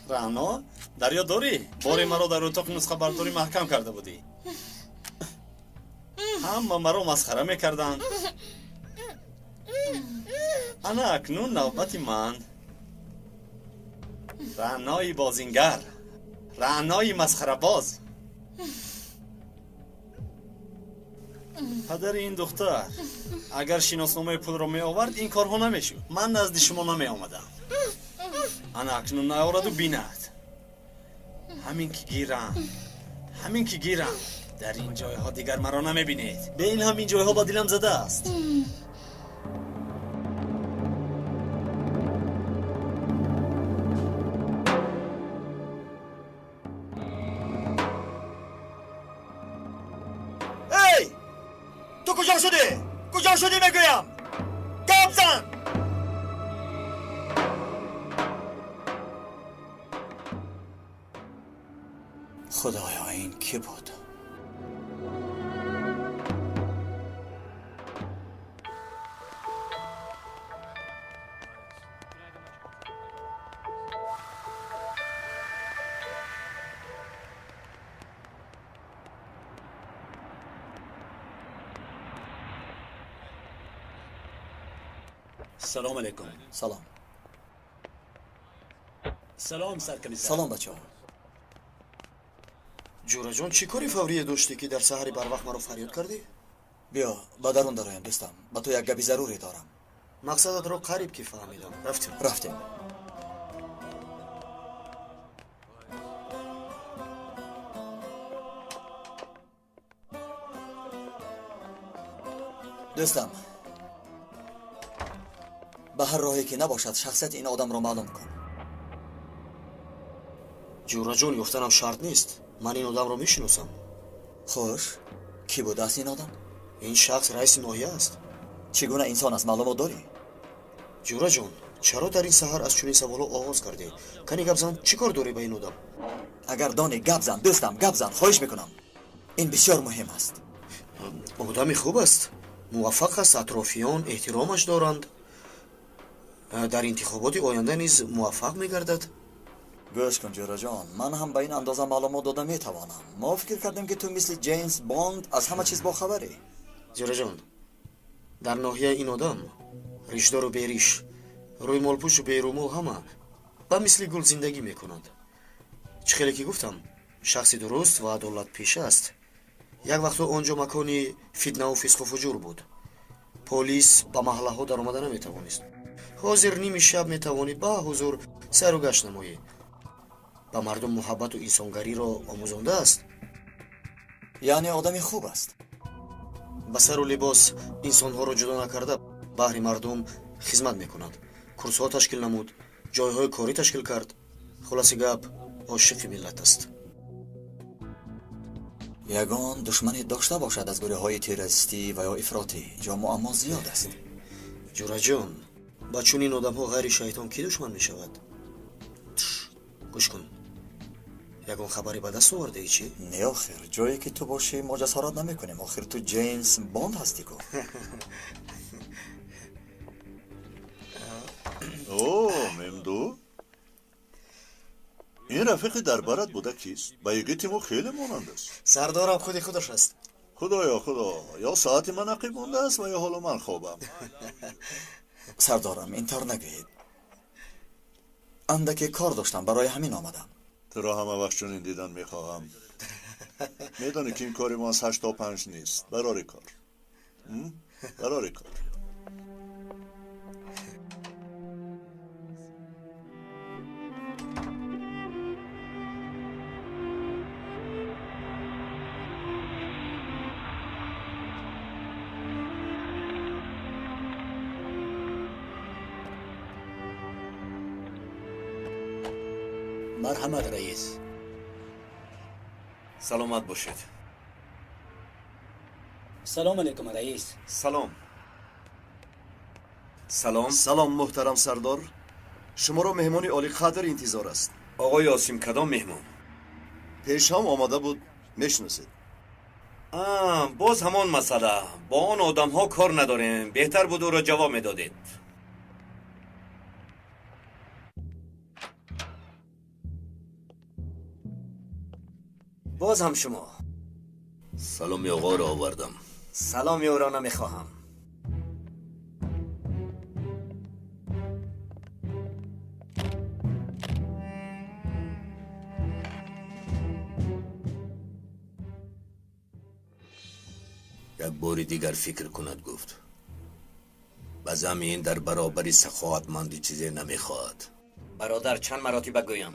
Раъно, дар ёд дорӣ, боре маро дар утоқи нусхабардорӣ маҳкам карда будӣ? Ҳама маро масхара мекарданд. Ана акнун навбати ман. Раънои бозингар, раънои масхарабоз. Падари ин духтар агар шиносномаи пулро меовард, ин корҳо намешуд. Ман назди шумо намеомадам. Ана акнун наораду бинад. Ҳамин ки гирам, ҳамин ки гирам, дар ин ҷойҳо дигар маро намебинед. Бе ин ҳам ин ҷойҳо ба дилам задааст. Эй! Ту куҷо шудӣ? Куҷо шудӣ мегӯям? Гап зан! Худоё, ин кӣ буд? Салом алейкум. Салом. Салом, саркомиссар. Салом, бачаҳо. Ҷӯраҷон, чӣ кори фаврие доштӣ, ки дар саҳари барвақт маро фарёд кардӣ? Биё, ба дарун дароем, дӯстам. Ба ту як гапи заруре дорам. Мақсадатро қариб ки фаҳмидам. Рафтем. Рафтем. Дӯстам, ба ҳар роҳе ки набошад, шахсияти ин одамро маълум кун. Ҷӯраҷон, ёфтанам шарт нест. Ман ин одамро мешиносам. Хуш, кӣ будааст ин одам? Ин шахс раиси ноҳия аст. Чӣ гуна инсон аст, маълумот дорӣ? Ҷӯраҷон, чаро дар ин саҳар аз чунин саволҳо оғоз кардӣ? Кани гап зан, чӣ кор дорӣ ба ин одам? Агар донӣ, гап зан, дӯстам, гап зан, хоҳиш мекунам. Ин бисёр муҳим аст. Одами хуб аст, муваффақ аст, атрофиён эҳтиромаш доранд. Дар интихоботи оянда низ муваффақ мегардад. Гӯш кун, ҷӯраҷон, ман ҳам ба ин андоза маълумот дода метавонам. Мо фикр кардем, ки ту мисли Ҷеймс Бонд аз ҳама чиз бохабарӣ. Ҷӯраҷон, дар ноҳия ин одам ришдору бериш, рӯймолпӯшу берӯмол ҳама ба мисли гул зиндагӣ мекунанд. Чӣ хеле ки гуфтам, шахси дуруст ва адолатпеша аст. Як вақтҳо он ҷо макони фитнаву фисқу фуҷур буд. Полис ба маҳаллаҳо даромада наметавонист. Ҳозир ними шаб метавонӣ ба ҳузур сайру гашт намоӣ. Ба мардум муҳаббату инсонгариро омӯзондааст. Яъне одами хуб аст. Ба сару либос инсонҳоро ҷудо накарда, баҳри мардум хизмат мекунад. Курсҳо ташкил намуд, ҷойҳои корӣ ташкил кард. Хулоси гап, ошиқи миллат аст. Ягон душмане дошта бошад аз гурӯҳҳои террористӣ ва ё ифротӣ, ҷо муаммо зиёд аст. Ҷӯраҷон, ба чунин одамҳо ғайри шайтон кӣ душман мешавад? Гӯш кун, ягон хабаре ба даст овардаӣ чӣ? Не, охир, ҷое ки ту бошӣ, мо ҷасорат намекунем. Охир ту Ҷеймс Бонд ҳастӣ ку. О, Мемду, ин рафиқи дарбарат буда кист? Ба йигити мо хеле монанд аст. Сардорам худи худаш аст. Худоё, худо, ё соати ман ақиб мондааст ва ё ҳоло ман хобам. Сардорам, ин тавр нагӯед. Андаке кор доштам, барои ҳамин омадам. Туро ҳама вақт чунин дидан мехоҳам. Медонӣ, ки ин кори мо аз 8 то 5 нест. Барори кор, барори кор. Марҳамат, раис. Саломат бошед. Салом алейкум, раис. Салом. Салом. Салом, муҳтарам сардор. Шуморо меҳмони олиқадр интизор аст. Оғои Осим, кадом меҳмон? Пеш ҳам омада буд, мешиносед. Боз ҳамон масъала. Бо он одамҳо кор надорем. Беҳтар буд ӯро ҷавоб медодед. Боз ҳам шумо. Саломи оғоро овардам. Саломи ӯро намехоҳам. Як бори дигар фикр кунад, гуфт. Ба замин дар баробари саховатмандӣ чизе намехоҳад. Бародар, чанд маротиба гӯям,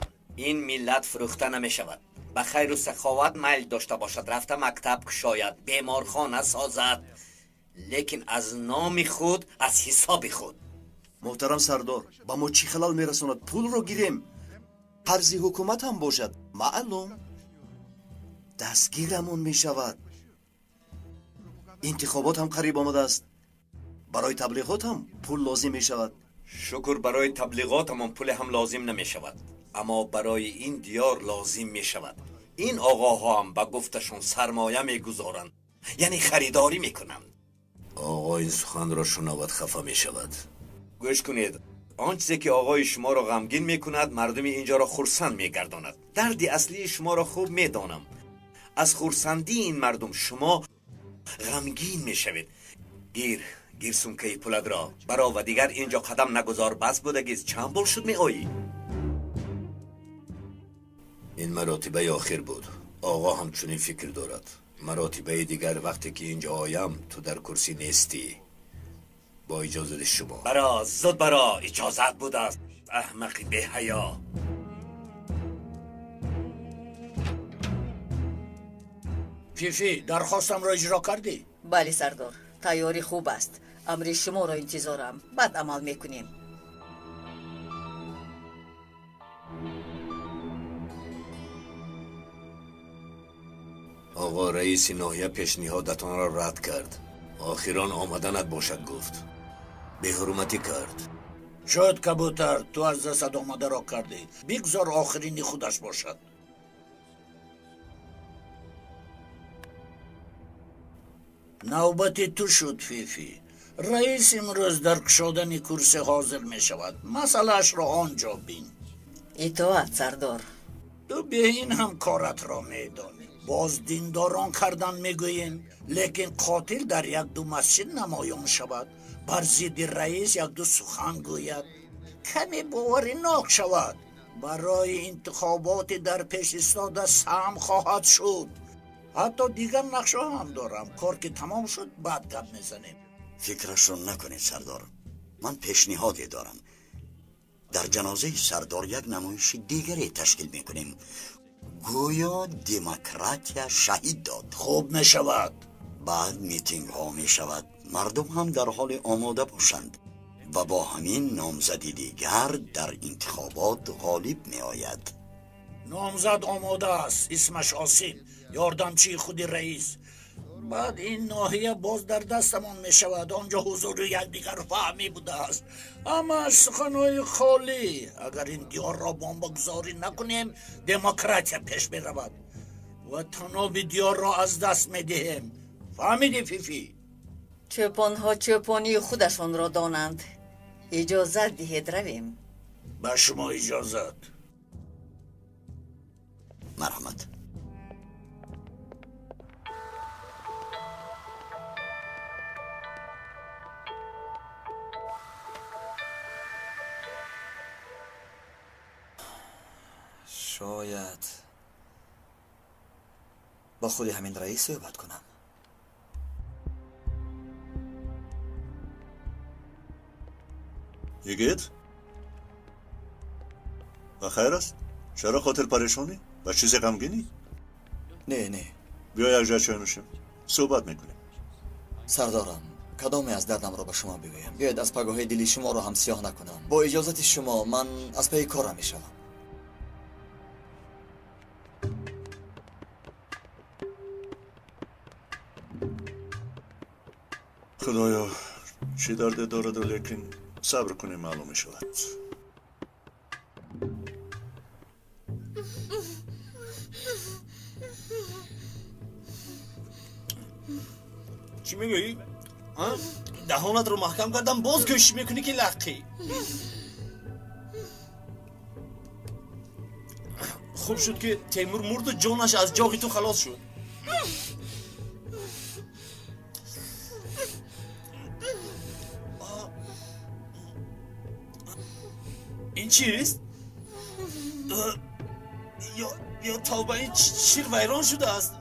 ин миллат фурӯхта намешавад. Ба хайру саховат майл дошта бошад, рафта мактаб кушояд, беморхона созад, лекин аз номи худ, аз ҳисоби худ. Муҳтарам сардор, ба мо чӣ халал мерасонад? Пулро гирем, қарзи ҳукумат ҳам бошад, маълум дастгирамон мешавад. Интихобот ҳам қариб омадааст. Барои таблиғот ҳам пул лозим мешавад. Шукр, барои таблиғотамон пуле ҳам лозим намешавад, аммо барои ин диёр лозим мешавад. Ин оғоҳо ҳам ба гуфташон сармоя мегузоранд, яъне харидорӣ мекунанд. Оғо ин суханро шунавад, хафа мешавад. Гӯш кунед, он чизе ки оғои шуморо ғамгин мекунад, мардуми инҷоро хурсанд мегардонад. Дарди аслии шуморо хуб медонам. Аз хурсандии ин мардум шумо ғамгин мешавед. Гир, гир сумкаи пуладро баро ва дигар инҷо қадам нагузор. Бас будагист, чанд бор шуд меоӣ? Ин маротибаи охир буд. Оғо ҳамчунин фикр дорад. Маротибаи дигар вақте ки инҷо оям, ту дар курсӣ нестӣ. Бо иҷозати шумо. Баро, зуд баро, иҷозат будааст, аҳмақи беҳаё. Фифи, дархостамро иҷро кардӣ? Бале, сардор, тайёрӣ хуб аст. Амри шуморо интизорам. Баъд амал мекунем. Оғо, раиси ноҳия пешниҳодатонро рад кард. Охирон омаданат бошад, гуфт. Беҳурматӣ кард. Шуд, кабутар, ту аз дастат омадаро кардӣ. Бигзор охирини худаш бошад. Навбати ту шуд, Фифи. Раис имрӯз дар кушодани курси ҳозир мешавад. Масъалаашро он ҷо бин. Итоат, сардор. Ту бе ин ҳам коратро медонӣ. Боз диндорон кардан мегӯем, лекин қотил дар як-ду масҷид намоён шавад, бар зидди раис як-ду сухан гӯяд, каме боваринок шавад. Барои интихоботи дар пеш истода саҳм хоҳад шуд. Ҳатто дигар нақшаҳо ҳам дорам. Кор ки тамом шуд, баъд гап мезанем. Фикрашро накунед, сардор. Ман пешниҳоде дорам. Дар ҷанозаи сардор як намоиши дигаре ташкил мекунем. Гӯё демократия шаҳид дод. Хуб мешавад. Баъд митингҳо мешавад. Мардум ҳам дар ҳоли омода бошанд ва бо ҳамин номзади дигар дар интихобот ғолиб меояд. Номзад омода аст. Исмаш Осим, ёрдамчии худи раис. Баъд ин ноҳия боз дар дастамон мешавад. Он ҷо ҳузури якдигар фаҳмӣ будааст. Ҳамааш суханҳои холӣ. Агар ин диёрро бомбагузорӣ накунем, демократия пеш меравад ва таноби диёрро аз даст медиҳем. Фаҳмидӣ, Фифи? Чӯпонҳо чӯпонии худашонро донанд. Иҷозат диҳед равем. Ба шумо иҷозат. Марҳамат. Шояд бо худи ҳамин раис суҳбат кунам. Йигит, ба хайр аст? Чаро хотир парешонӣ? Ба чизе ғамгинӣ? Не, не. Биё якҷоя чой нӯшем, суҳбат мекунем. Сардорам, кадоме аз дардамро ба шумо бигӯям? Биёед аз пагоҳи дили шуморо ҳам сиёҳ накунам. Бо иҷозати шумо ман аз пайи корам мешавам. Худоё, чӣ дарде дораду лекин Сабр кунем, маълум мешавад. Чӣ мегӯӣ? Даҳонатро маҳкам кардам, боз кӯшиш мекунӣ ки лаққӣ. Хуб шуд ки Темур мурду ҷонаш аз ҷоғи ту халос шуд. Ин чист? Ё тавба, ин шир вайрон шудааст.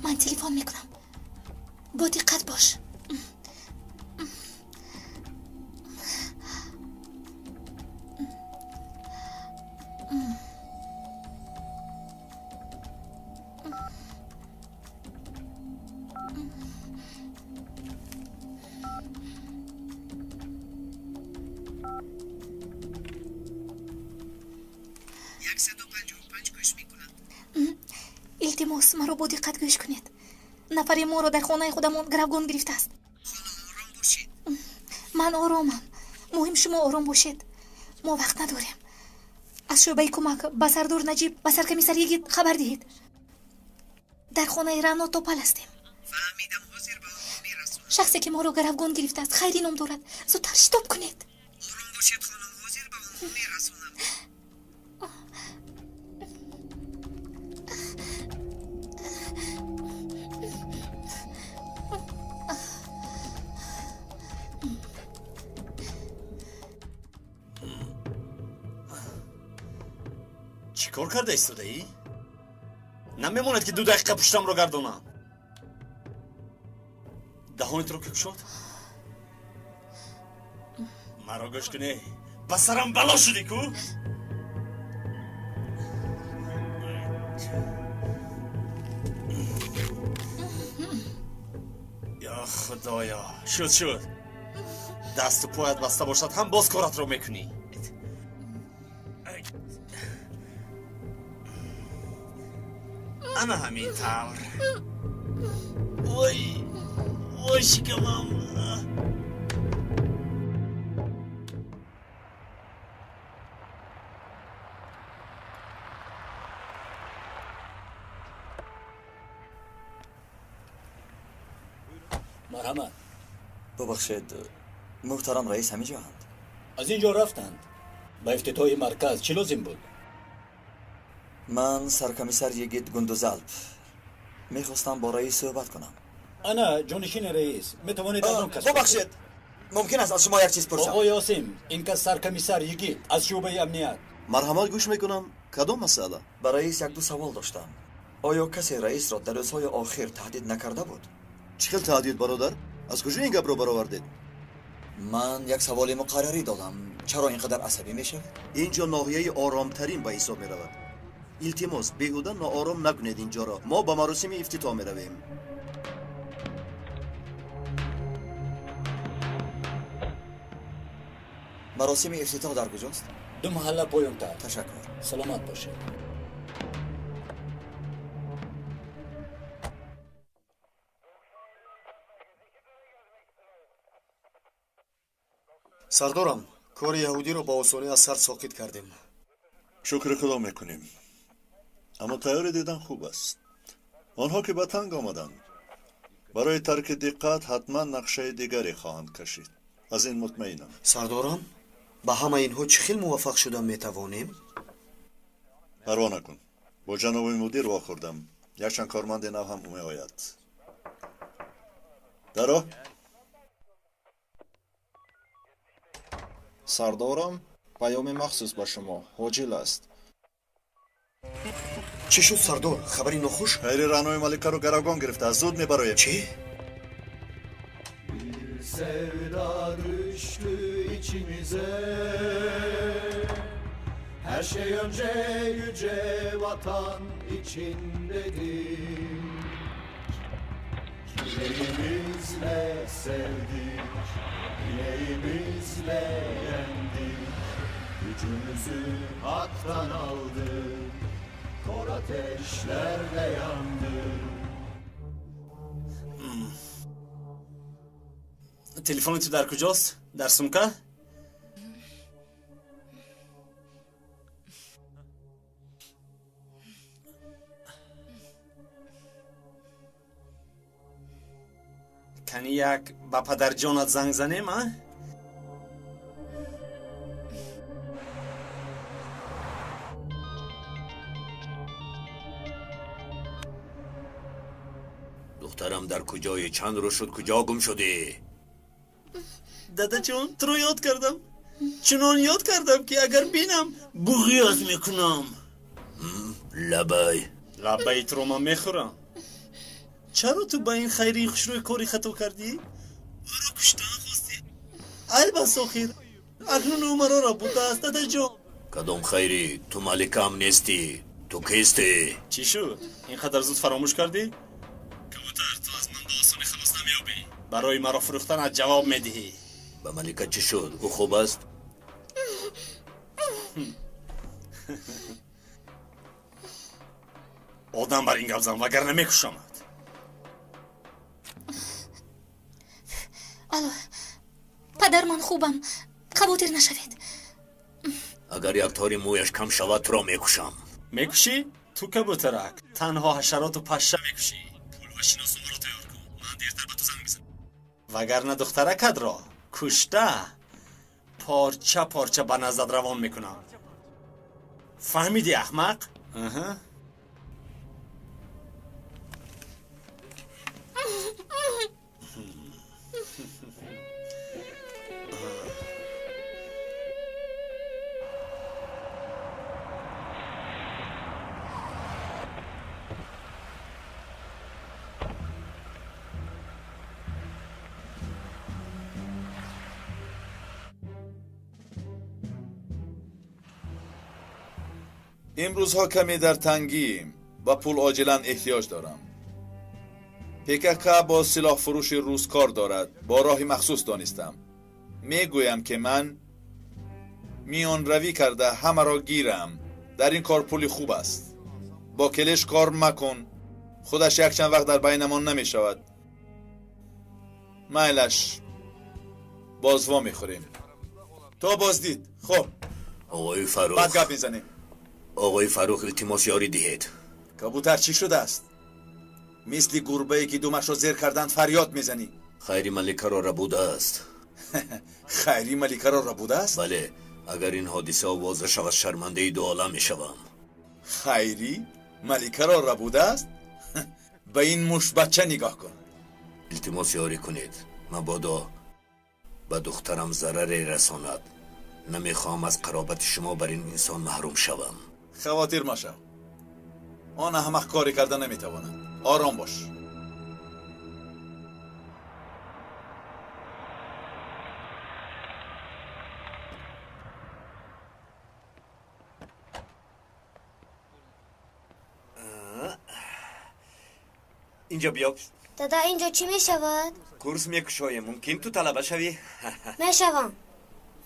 Ман телефон мекунам. Бо диққат бош. Илтимос, маро бо диққат гӯш кунед. Нафаре моро дар хонаи худамон гаравгон гирифтааст. Ман оромам. Муҳим шумо ором бошед. Мо вақт надорем. Аз шӯъбаи кӯмак ба сардор Наҷиб, ба саркомиссар Йигит хабар диҳед. Дар хонаи Рано Топал ҳастем. Шахсе ки моро гаравгон гирифтааст Хайрӣ ном дорад. Зудтар шитоб кунед. Чӣ кор карда истодаӣ? Намемонад ки 2 дақиқа пуштамро гардонам. Даҳонитро ки кушод? Маро гӯш кунӣ, ба сарам бало шудӣ ку? Ё худоё, шуд шуд. Дасту поят баста бошад ҳам боз коратро мекунӣ. Ана ҳамин тавр. Ой, ой, шикамам. Марҳамат. Бубахшед, муҳтарам раис ҳамиҷоанд? Аз ин ҷо рафтанд. Ба ифтитоҳи марказ чӣ лозим буд? Ман саркомиссар Йигит Гундузалп. Мехостам бо раис суҳбат кунам. Ана ҷонишини раис, метавонед аз он кас. Бубахшед, мумкин аст аз шумо як чиз пурсам? Оғои Осим, ин кас саркомиссар Йигит аз шӯъбаи амният. Марҳамат, гӯш мекунам. Кадом масъала? Ба раис як-ду савол доштам. Оё касе раисро дар рӯзҳои охир таҳдид накарда буд? Чӣ хел таҳдид, бародар? Аз куҷо ин гапро баровардед? Ман як саволи муқаррарӣ додам. Чаро ин қадар асабӣ мешавед? Ин ҷо ноҳияи оромтарин ба ҳисоб меравад. Илтимос, беҳуда ноором накунед инҷоро. Мо ба маросими ифтитоҳ меравем. Маросими ифтитоҳ дар куҷост? 2 маҳалла поёнтар. Ташаккур. Саломат бошед. Сардорам, кори яҳудиро ба осонӣ аз сар соқит кардем. Шукри худо мекунем. Аммо тайёрӣ дидан хуб аст. Онҳо ки ба танг омаданд, барои тарки диққат ҳатман нақшаи дигаре хоҳанд кашид. Аз ин мутмаинам. Сардорам, ба ҳамаи инҳо чӣ хел муваффақ шуда метавонем? Парво накун. Бо ҷаноби мудир вохӯрдам. Якчанд корманди нав ҳам меояд. Даро? Сардорам, паёми махсус ба шумо ҳоҷил аст. Чӣ шуд, сардор? Хабари нохуш? Хайри Раънои Маликаро гаравгон гирифтааст. Зуд мебароем. Чӣ? Sevda düştü içimize. Her şey önce yüce vatan için dedik. Yüreğimizle sevdik, bileğimizle yendik. Gücümüzü haktan aldık, kor ateşlerde yandık. Телефони ту дар куҷост? Дар сумка? Кани як ба падарҷонат занг занем, а? Духтарам дар куҷое? Чанд рӯз шуд, куҷо гум шудӣ? Дадаҷон, туро ёд кардам. Чунон ёд кардам, ки агар бинам, буғият мекунам. Лабай. Лабаи туро ман мехӯрам. Чаро ту ба ин хайрии хушрӯй кори хато кардӣ? Ӯро куштан хостӣ. Айб аст охир. Акнун ӯ маро рабудааст, дадаҷон. Кадом хайрӣ? Ту маликаам нестӣ. Ту кистӣ? Чӣ шуд? Ин қадар зуд фаромӯш кардӣ? Кабутар, ту аз ман ба осонӣ халос намеёбӣ. Барои маро фурӯхтанат ҷавоб медиҳӣ. Ба малика чӣ шуд? Ӯ хуб аст? Одам бар ин гап зан, вагарна мекушамад. Алло, падар, ман хубам, хавотир нашавед. Агар як тори мӯяш кам шавад, туро мекушам. Мекушӣ? Ту кабутарак, танҳо ҳашароту пашша мекушӣ. Пул ва шиносномаро тайёр кун, ман дертар ба ту занг мезанам. Вагарна духтаракатро кушта порча порча ба наздат равон мекунам. Фаҳмидӣ, аҳмақ? Имрӯзҳо каме дар тангием, ба пул оҷилан эҳтиёҷ дорам. ПКК бо силоҳфурӯши рус кор дорад, бо роҳи махсус донистам. Мегӯям, ки ман миёнравӣ карда ҳамаро гирам. Дар ин кор пули хуб аст. Бо келеш кор макун, худаш якчанд вақт дар байнамон намешавад. Майлаш, боз во мехӯрем. То боздид. Хуб, оғои Фаррух, баъд гап мезанем. Оғои Фаррух, илтимос ёрӣ диҳед. Кабутар, чӣ шудааст? Мисли гурбае ки думашро зер карданд фарёд мезанӣ. Хайри маликаро рабудааст. Хайри маликаро рабудааст? Бале, агар ин ҳодиса овоза шавад, шармандаи дуолам мешавам. Хайри маликаро рабудааст? Ба ин мушбача нигоҳ кун. Илтимос ёрӣ кунед, мабодо ба духтарам зараре расонад. Намехоҳам аз қаробати шумо бар ин инсон маҳрум шавам. Хавотир машав, он аҳмақ коре карда наметавонад. Ором бош. Инҷо биё. Дада, инҷо чӣ мешавад? Курс мекушоем, мумкин ту талаба шавӣ. Мешавам.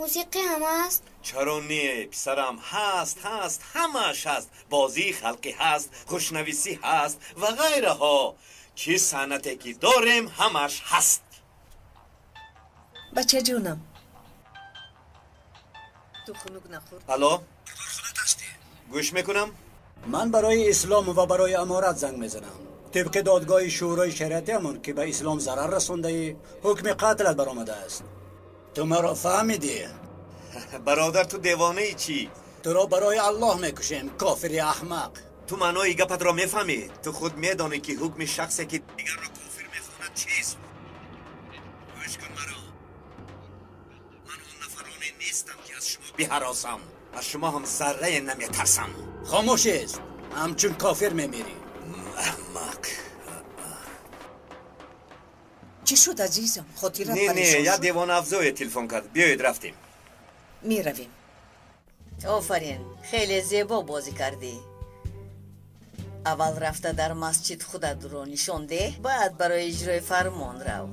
Мусиқӣ ҳам аст? Чаро не, писарам, ҳаст, ҳаст, ҳамааш ҳаст. Бозии халқӣ ҳаст, хушнависӣ ҳаст ва ғайраҳо. Чӣ санъате ки дорем, ҳамааш ҳаст. Бачаҷонам, ту хунук нахӯрд? Алло, гӯш мекунам. Ман барои ислом ва барои аморат занг мезанам. Тибқи додгоҳи шӯрои шариатиамон, ки ба ислом зарар расондаӣ, ҳукми қатлат баромадааст. Ту маро фаҳмидӣ? Бародар, ту девонаи чӣ? Туро барои Аллоҳ мекушем, кофири аҳмақ. Ту маънои гапатро мефаҳмӣ? Ту худ медонӣ, ки ҳукми шахсе, ки дигарро кофир мехонад, чист? Гӯш кун маро. Ман он нафароне нестам, ки аз шумо биҳаросам. Аз шумо ҳам заррае наметарсам. Хомӯш аст, ҳамчун кофир мемирӣ. Аҳмақ. Чӣ шуд, азизам? Хотират Не, не, парешон як шуд? девонафзое телефон кард. Биёед, рафтем. Меравем. Офарин, хеле зебо бозӣ кардӣ. Аввал рафта дар масҷид худатро нишон деҳ, баъд барои иҷрои фармон рав.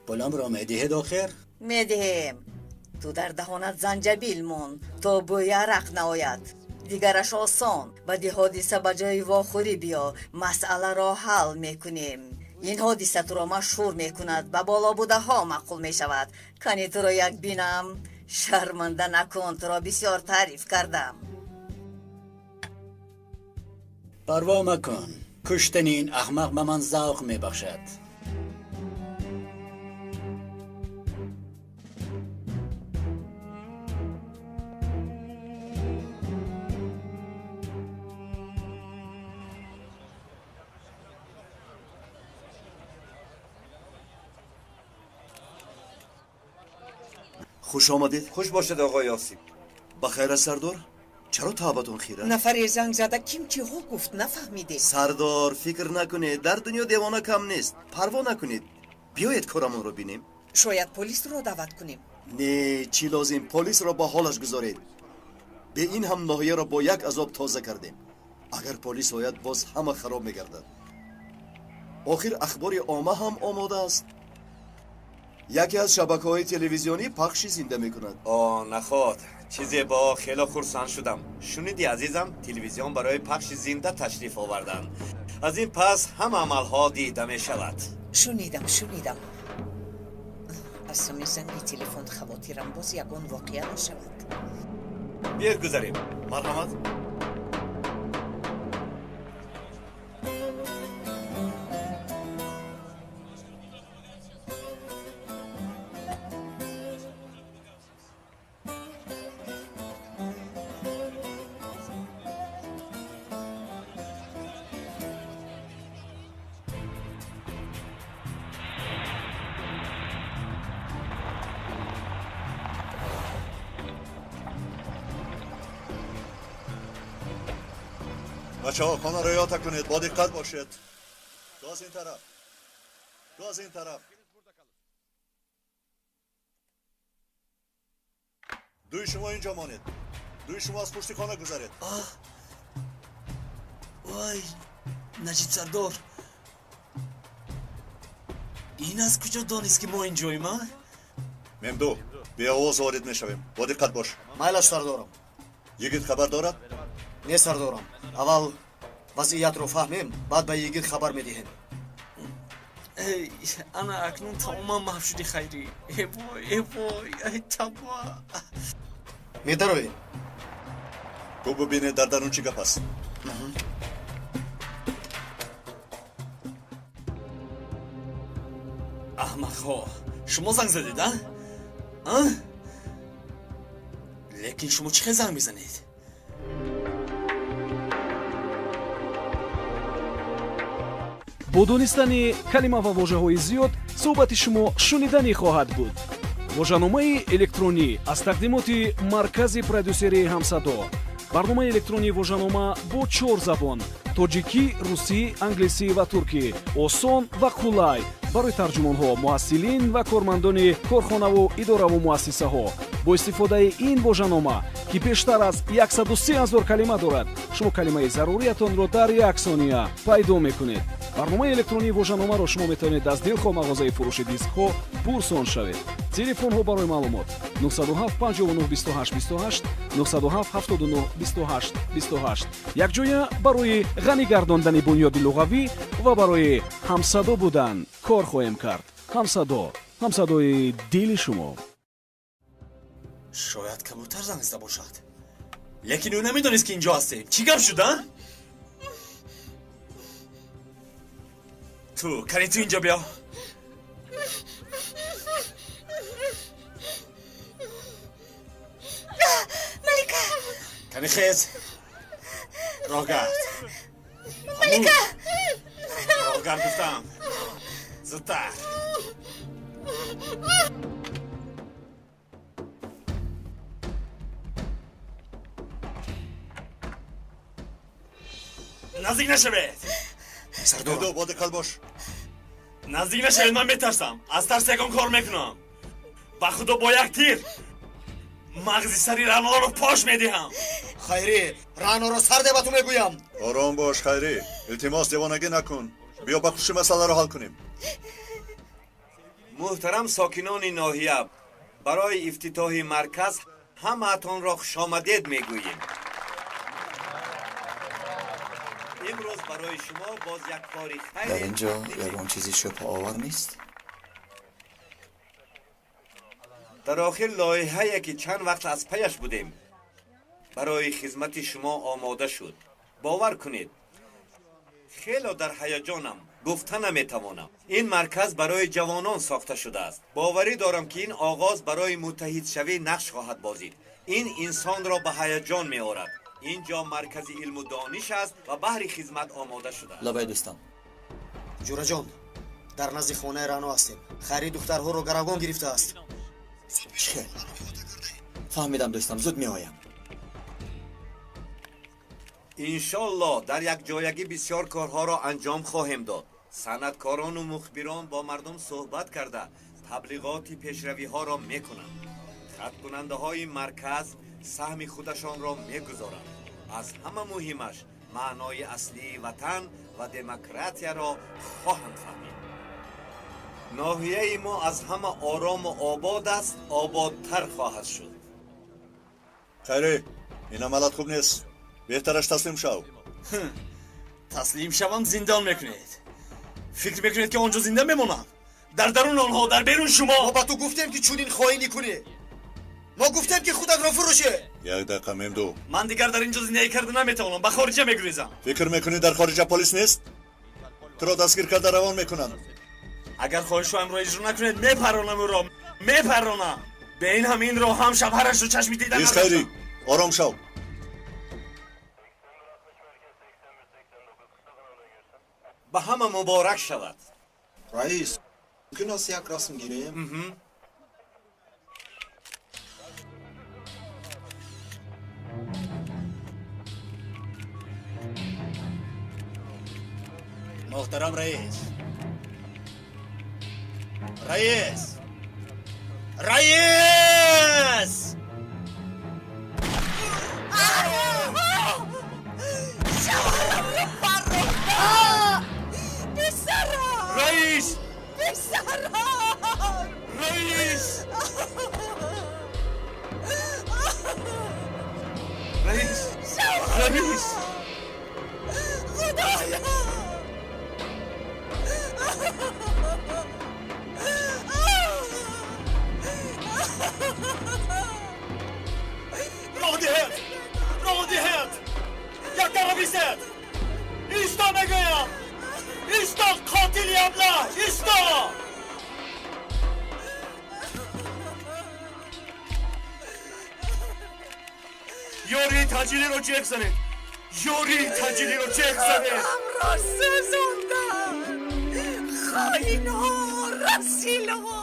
Пуламро медиҳед охир? Медиҳем. Ту дар даҳонат занҷабил мон, то бӯи арақ наояд. Дигараш осон. Баъди ҳодиса ба ҷои вохӯрӣ биё, масъаларо ҳал мекунем. Ин ҳодиса туро машҳур мекунад, ба боло будаҳо маъқул мешавад. Кани туро як бинам. Шарманда накун, туро бисёр таъриф кардам. Парво макун, куштани ин аҳмақ ба ман завқ мебахшад. Хуш омадед. Хуш бошед, оқои Осиб. Ба хайр аст, сардор? Чаро таъбатон хира? Нафаре занг зада, ким чиҳо гуфт, нафаҳмидем. Сардор, фикр накунед, дар дунё девона кам нест. Парво накунед. Биёед корамонро бинем. Шояд полисро даъват кунем. Не, чӣ лозим, полисро ба ҳолаш гузоред. Бе ин ҳам ноҳияро бо як азоб тоза кардем. Агар полис ояд, боз ҳама хароб мегардад. Охир ахбори омма ҳам омода аст. Яке аз шабакаҳои телевизионӣ пахши зинда мекунад. О, наход, чизе бо хело хурсанд шудам. Шуниди, азизам, телевизион барои пахши зинда ташриф оварданд. Аз ин пас ҳама амалҳо дида мешавад. Шунидам, шунидам. Аз сами занги телефон хавотирам, боз ягон воқеа нашавад. Биёед гузарем. Марҳамат. بچه ها خانه را یاد کنید، با دقت باشید. گاز این طرف، گاز این طرف. دوی شما اینجا مانید، دوی شما از پشت خانه گذرید. آه وای نجیب سردار، این از کجا دانست که ما اینجاییم؟ ممدو، به آواز وارد میشویم، با دقت باش. مایلش سردارم. یگید خبر دارد؟ نه سردارم. аввал вазъиятро фаҳмем, баъд ба йигит хабар медиҳем. Эй, ана акнун тамоман маҳв шуди, хайрӣ. Э вой, э вой, ай таба. Медароем. Ту бубинед дар дарун чӣ гап аст. Аҳмақҳо, шумо занг задед, а? А? Лекин шумо чӣ хел занг мезанед? Бо донистани калима ва вожаҳои зиёд суҳбати шумо шуниданӣ хоҳад буд. Вожаномаи электронӣ аз тақдимоти маркази продюсерии ҳамсадо. Барномаи электронии вожанома бо 4 забон: тоҷикӣ, русӣ, англисӣ ва туркӣ. Осон ва қулай барои тарҷумонҳо, муҳассилин ва кормандони корхонаву идораву муассисаҳо. Бо истифодаи ин вожанома, ки бештар аз 103 ҳазор калима дорад, шумо калимаи заруриятонро дар як сония пайдо мекунед. Барномаи электронии вожаномаро шумо метавонед аз дилхоҳ мағозаи фурӯши дискҳо пурсон шавед. Телефонҳо барои маълумот 907 59 28 28, 907 79 28 28. Якҷоя барои ғанӣ гардондани бунёди луғавӣ ва барои ҳамсадо будан кор хоҳем кард. Ҳамсадо, ҳамсадои дили шумо. Шояд кабутар занг зада бошад, лекин ӯ намедонист, ки инҷо ҳастем. Чӣ гап шуд, а? Ту, кани ту инҷо биё. Малика! Кани хез. Роҳгард. Малика! Роҳгард гуфтам. Зудтар. Наздик нашавед. Сардор, бо диққат бош. Наздик нашавед, ман метарсам. Аз тарс ягон кор мекунам. Ба худо бо як тир мағзи сари Раъноро пош медиҳам. Хайрӣ, Раъноро сар де ба ту мегӯям. Ором бош, Хайрӣ. Илтимос, девонагӣ накун. Биё ба хуши масъаларо ҳал кунем. Муҳтарам сокинони ноҳия, барои ифтитоҳи марказ ҳамаатонро хушомадед мегӯем. Имрӯз барои шумо боз як кори хайр. Дар ин ҷо ягон чизи шубҳаовар нест? Дар охир лоиҳае ки чанд вақт аз паяш будем барои хизмати шумо омода шуд. Бовар кунед, хело дар ҳаяҷонам, гуфта наметавонам. Ин марказ барои ҷавонон сохта шудааст. Боварӣ дорам, ки ин оғоз барои муттаҳидшавӣ нақш хоҳад бозид. Ин инсонро ба ҳаяҷон меорад. Ин ҷо маркази илму дониш аст ва баҳри хизмат омода шудааст. Лабай дӯстам. Ҷураҷон, дар назди хонаи Раъно ҳастем. Хайрӣ духтарҳоро гаравгон гирифтааст. Чӣ хел? Фаҳмидам дӯстам, зуд меоям. Иншоллоҳ дар якҷоягӣ бисёр корҳоро анҷом хоҳем дод. Санъаткорону мухбирон бо мардум суҳбат карда таблиғоти пешравиҳоро мекунанд. Хаткунандаҳои марказ саҳми худашонро мегузоранд. Аз ҳама муҳимаш маънои аслии ватан ва демократияро хоҳанд фаҳмид. Ноҳияи мо аз ҳама орому обод аст, ободтар хоҳад шуд. Хайрӣ, ин амалат хуб нест. Беҳтараш таслим шав. Таслим шавам, зиндон мекунед. Фикр мекунед, ки он ҷо зинда мемонам? Дар дарун онҳо, дар берун шумо. Мо ба ту гуфтем, ки чунин хоинӣ кунӣ. Мо гуфтем, ки худатро фурӯшӣ. Як дақиқа, Мемду. Ман дигар дар ин ҷо зиндагӣ карда наметавонам, ба хориҷа мегурезам. Фикр мекунӣ дар хориҷа полис нест? Туро дастгир карда равон мекунанд. Агар хоҳишҳоямро иҷро накунед, мепаронам ӯро, мепаронам. Бе ин ҳам инро ҳам шавҳарашро чашми дида. Ист, Хайрӣ, ором шав. Ба ҳама муборак шавад. Раис, мумкин аст як расм гирем? Муҳтарам раис, раис, раис! Шавҳарамро парронда! Писарам! Раис! Писарам! Раис! Раис! Раис! Худоё! Роҳ диҳед! Роҳ диҳед! Якдаро бисед! Исто мегӯям! Исто, қотили аблаҳ! Исто! Ёрии таъҷилиро ҷеғ занед! Ёрии таъҷилиро ҷеғ занед! Амро сӯзондам! Хоинҳо, расилҳо!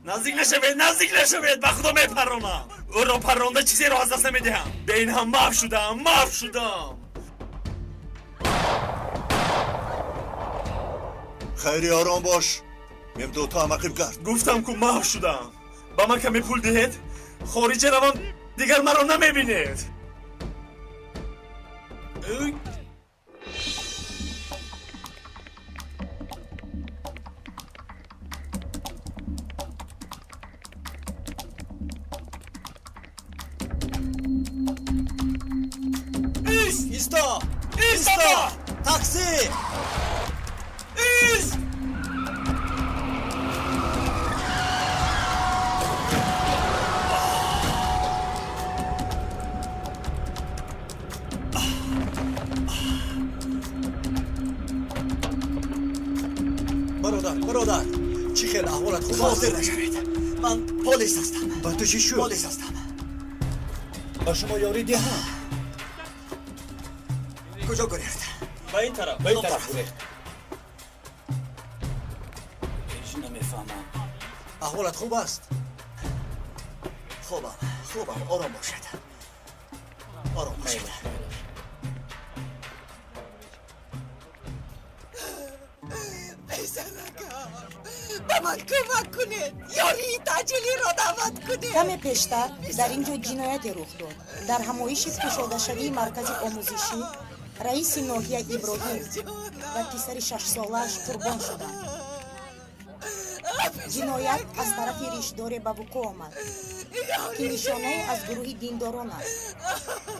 Наздик нашавед, наздик нашавед, ба худо мепаронам. Ӯро парронда чизеро аз даст намедиҳам. Бе ин ҳам маҳв шудам, маҳв шудам. Хайрӣ, ором бош. Мемду, ту ҳам ақиб гард. Гуфтам ку маҳв шудам. Ба ман каме пул диҳед, хориҷа равам, дигар маро намебинед. Исто! Исто! Такси! Ист! Бародар, бародар, чӣ хел аҳволат хуб аст? Хотир нашавед. Ман полис ҳастам. Ба ту чӣ шуд? Полис ҳастам. Ба шумо ёрӣ диҳам. Куҷо гурехт? Ба ин тараф, ба ин тараф гурехт. Ҳеҷ намефаҳмам. Аҳволат хуб аст? Хубам, хубам, ором бошед. Ором бошед. Писаракам, Ба ман кӯмак кунед, ёрии таъҷилиро даъват кунед. Каме пештар дар ин ҷо ҷинояте рух дод. Дар ҳамоиши кушодашавии маркази омӯзишӣ раиси ноҳия Иброҳим ва писари шашсолааш қурбон шуданд. Ҷиноят аз тарафи ришдоре ба вуқӯъ омад, ки нишонае аз гурӯҳи диндорон аст.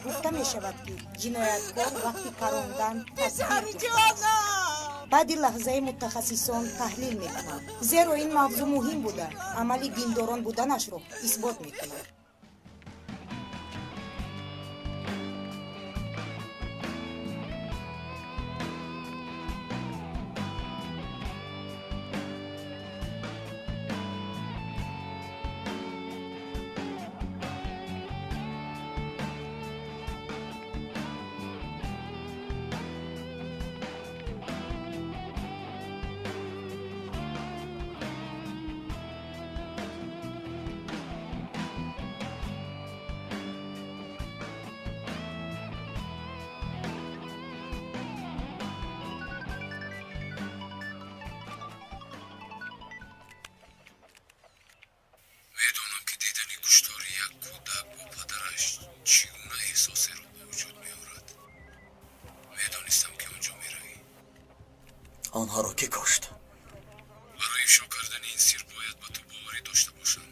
Гуфта мешавад, ки ҷинояткор вақти парондан такбир гуфтааст. Баъди лаҳзаи мутахассисон таҳлил мекунанд, зеро ин мавзӯъ муҳим буда, амали диндорон буданашро исбот мекунад. Медонам, ки дидани куштори як кӯдак бо падараш чӣ гуна эҳсосеро ба вуҷуд меорад. Медонистам, ки он ҷо меравӣ. Онҳоро кӣ кушт? Барои ифшо кардани ин сир бояд ба ту боварӣ дошта бошам.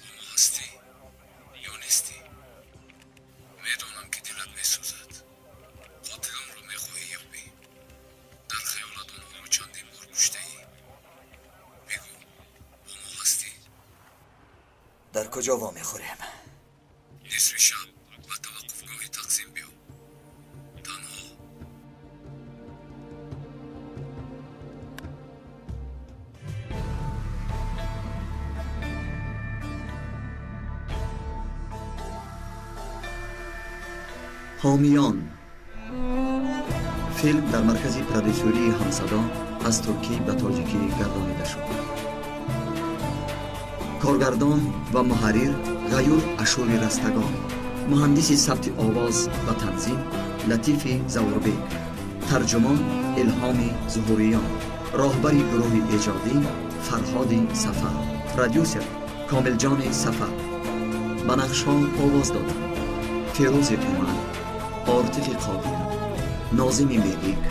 Бо мо ҳастӣ ё нестӣ? Медонам, ки дилат месӯзад. Қотилонро мехоҳӣ ёбӣ. Дар хаёлат онҳоро чандин бор куштаӣ. Бигӯ, бо мо ҳастӣ? Дар куҷо вомехӯрем? Нисфи шаб ба таваққуфгоҳи Тақсим биё. Танҳо. Ҳомиён. Филм дар маркази продюсерии Ҳамсадо аз туркӣ ба тоҷикӣ гардонида шуд. Коргардон ва муҳаррир Ғаюр Ашури Растагон, муҳандиси сабти овоз ва танзим Латифи Завурбек, тарҷумон Илҳоми Зуҳуриён, роҳбари гурӯҳи эҷодӣ Фарҳоди Сафар, продюсер Комилҷони Сафар. Ба нақшҳо овоз доданд Фирӯзи Умар, Ортиқи Қодир, Нозими Мелик,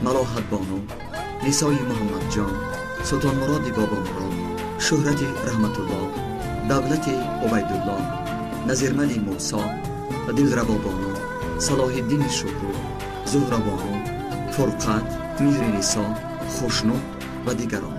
Малоҳатбону, Нисои Муҳаммадҷон, Султонмуроди Бобомурод, Шӯҳрати Раҳматулло, Давлати Убайдулло, Назирмали Мусо, Дилрабобону, Салоҳиддини Шукур, Зуҳрабону, Фурқат, Меҳринисо, Хушнуд ва дигарон.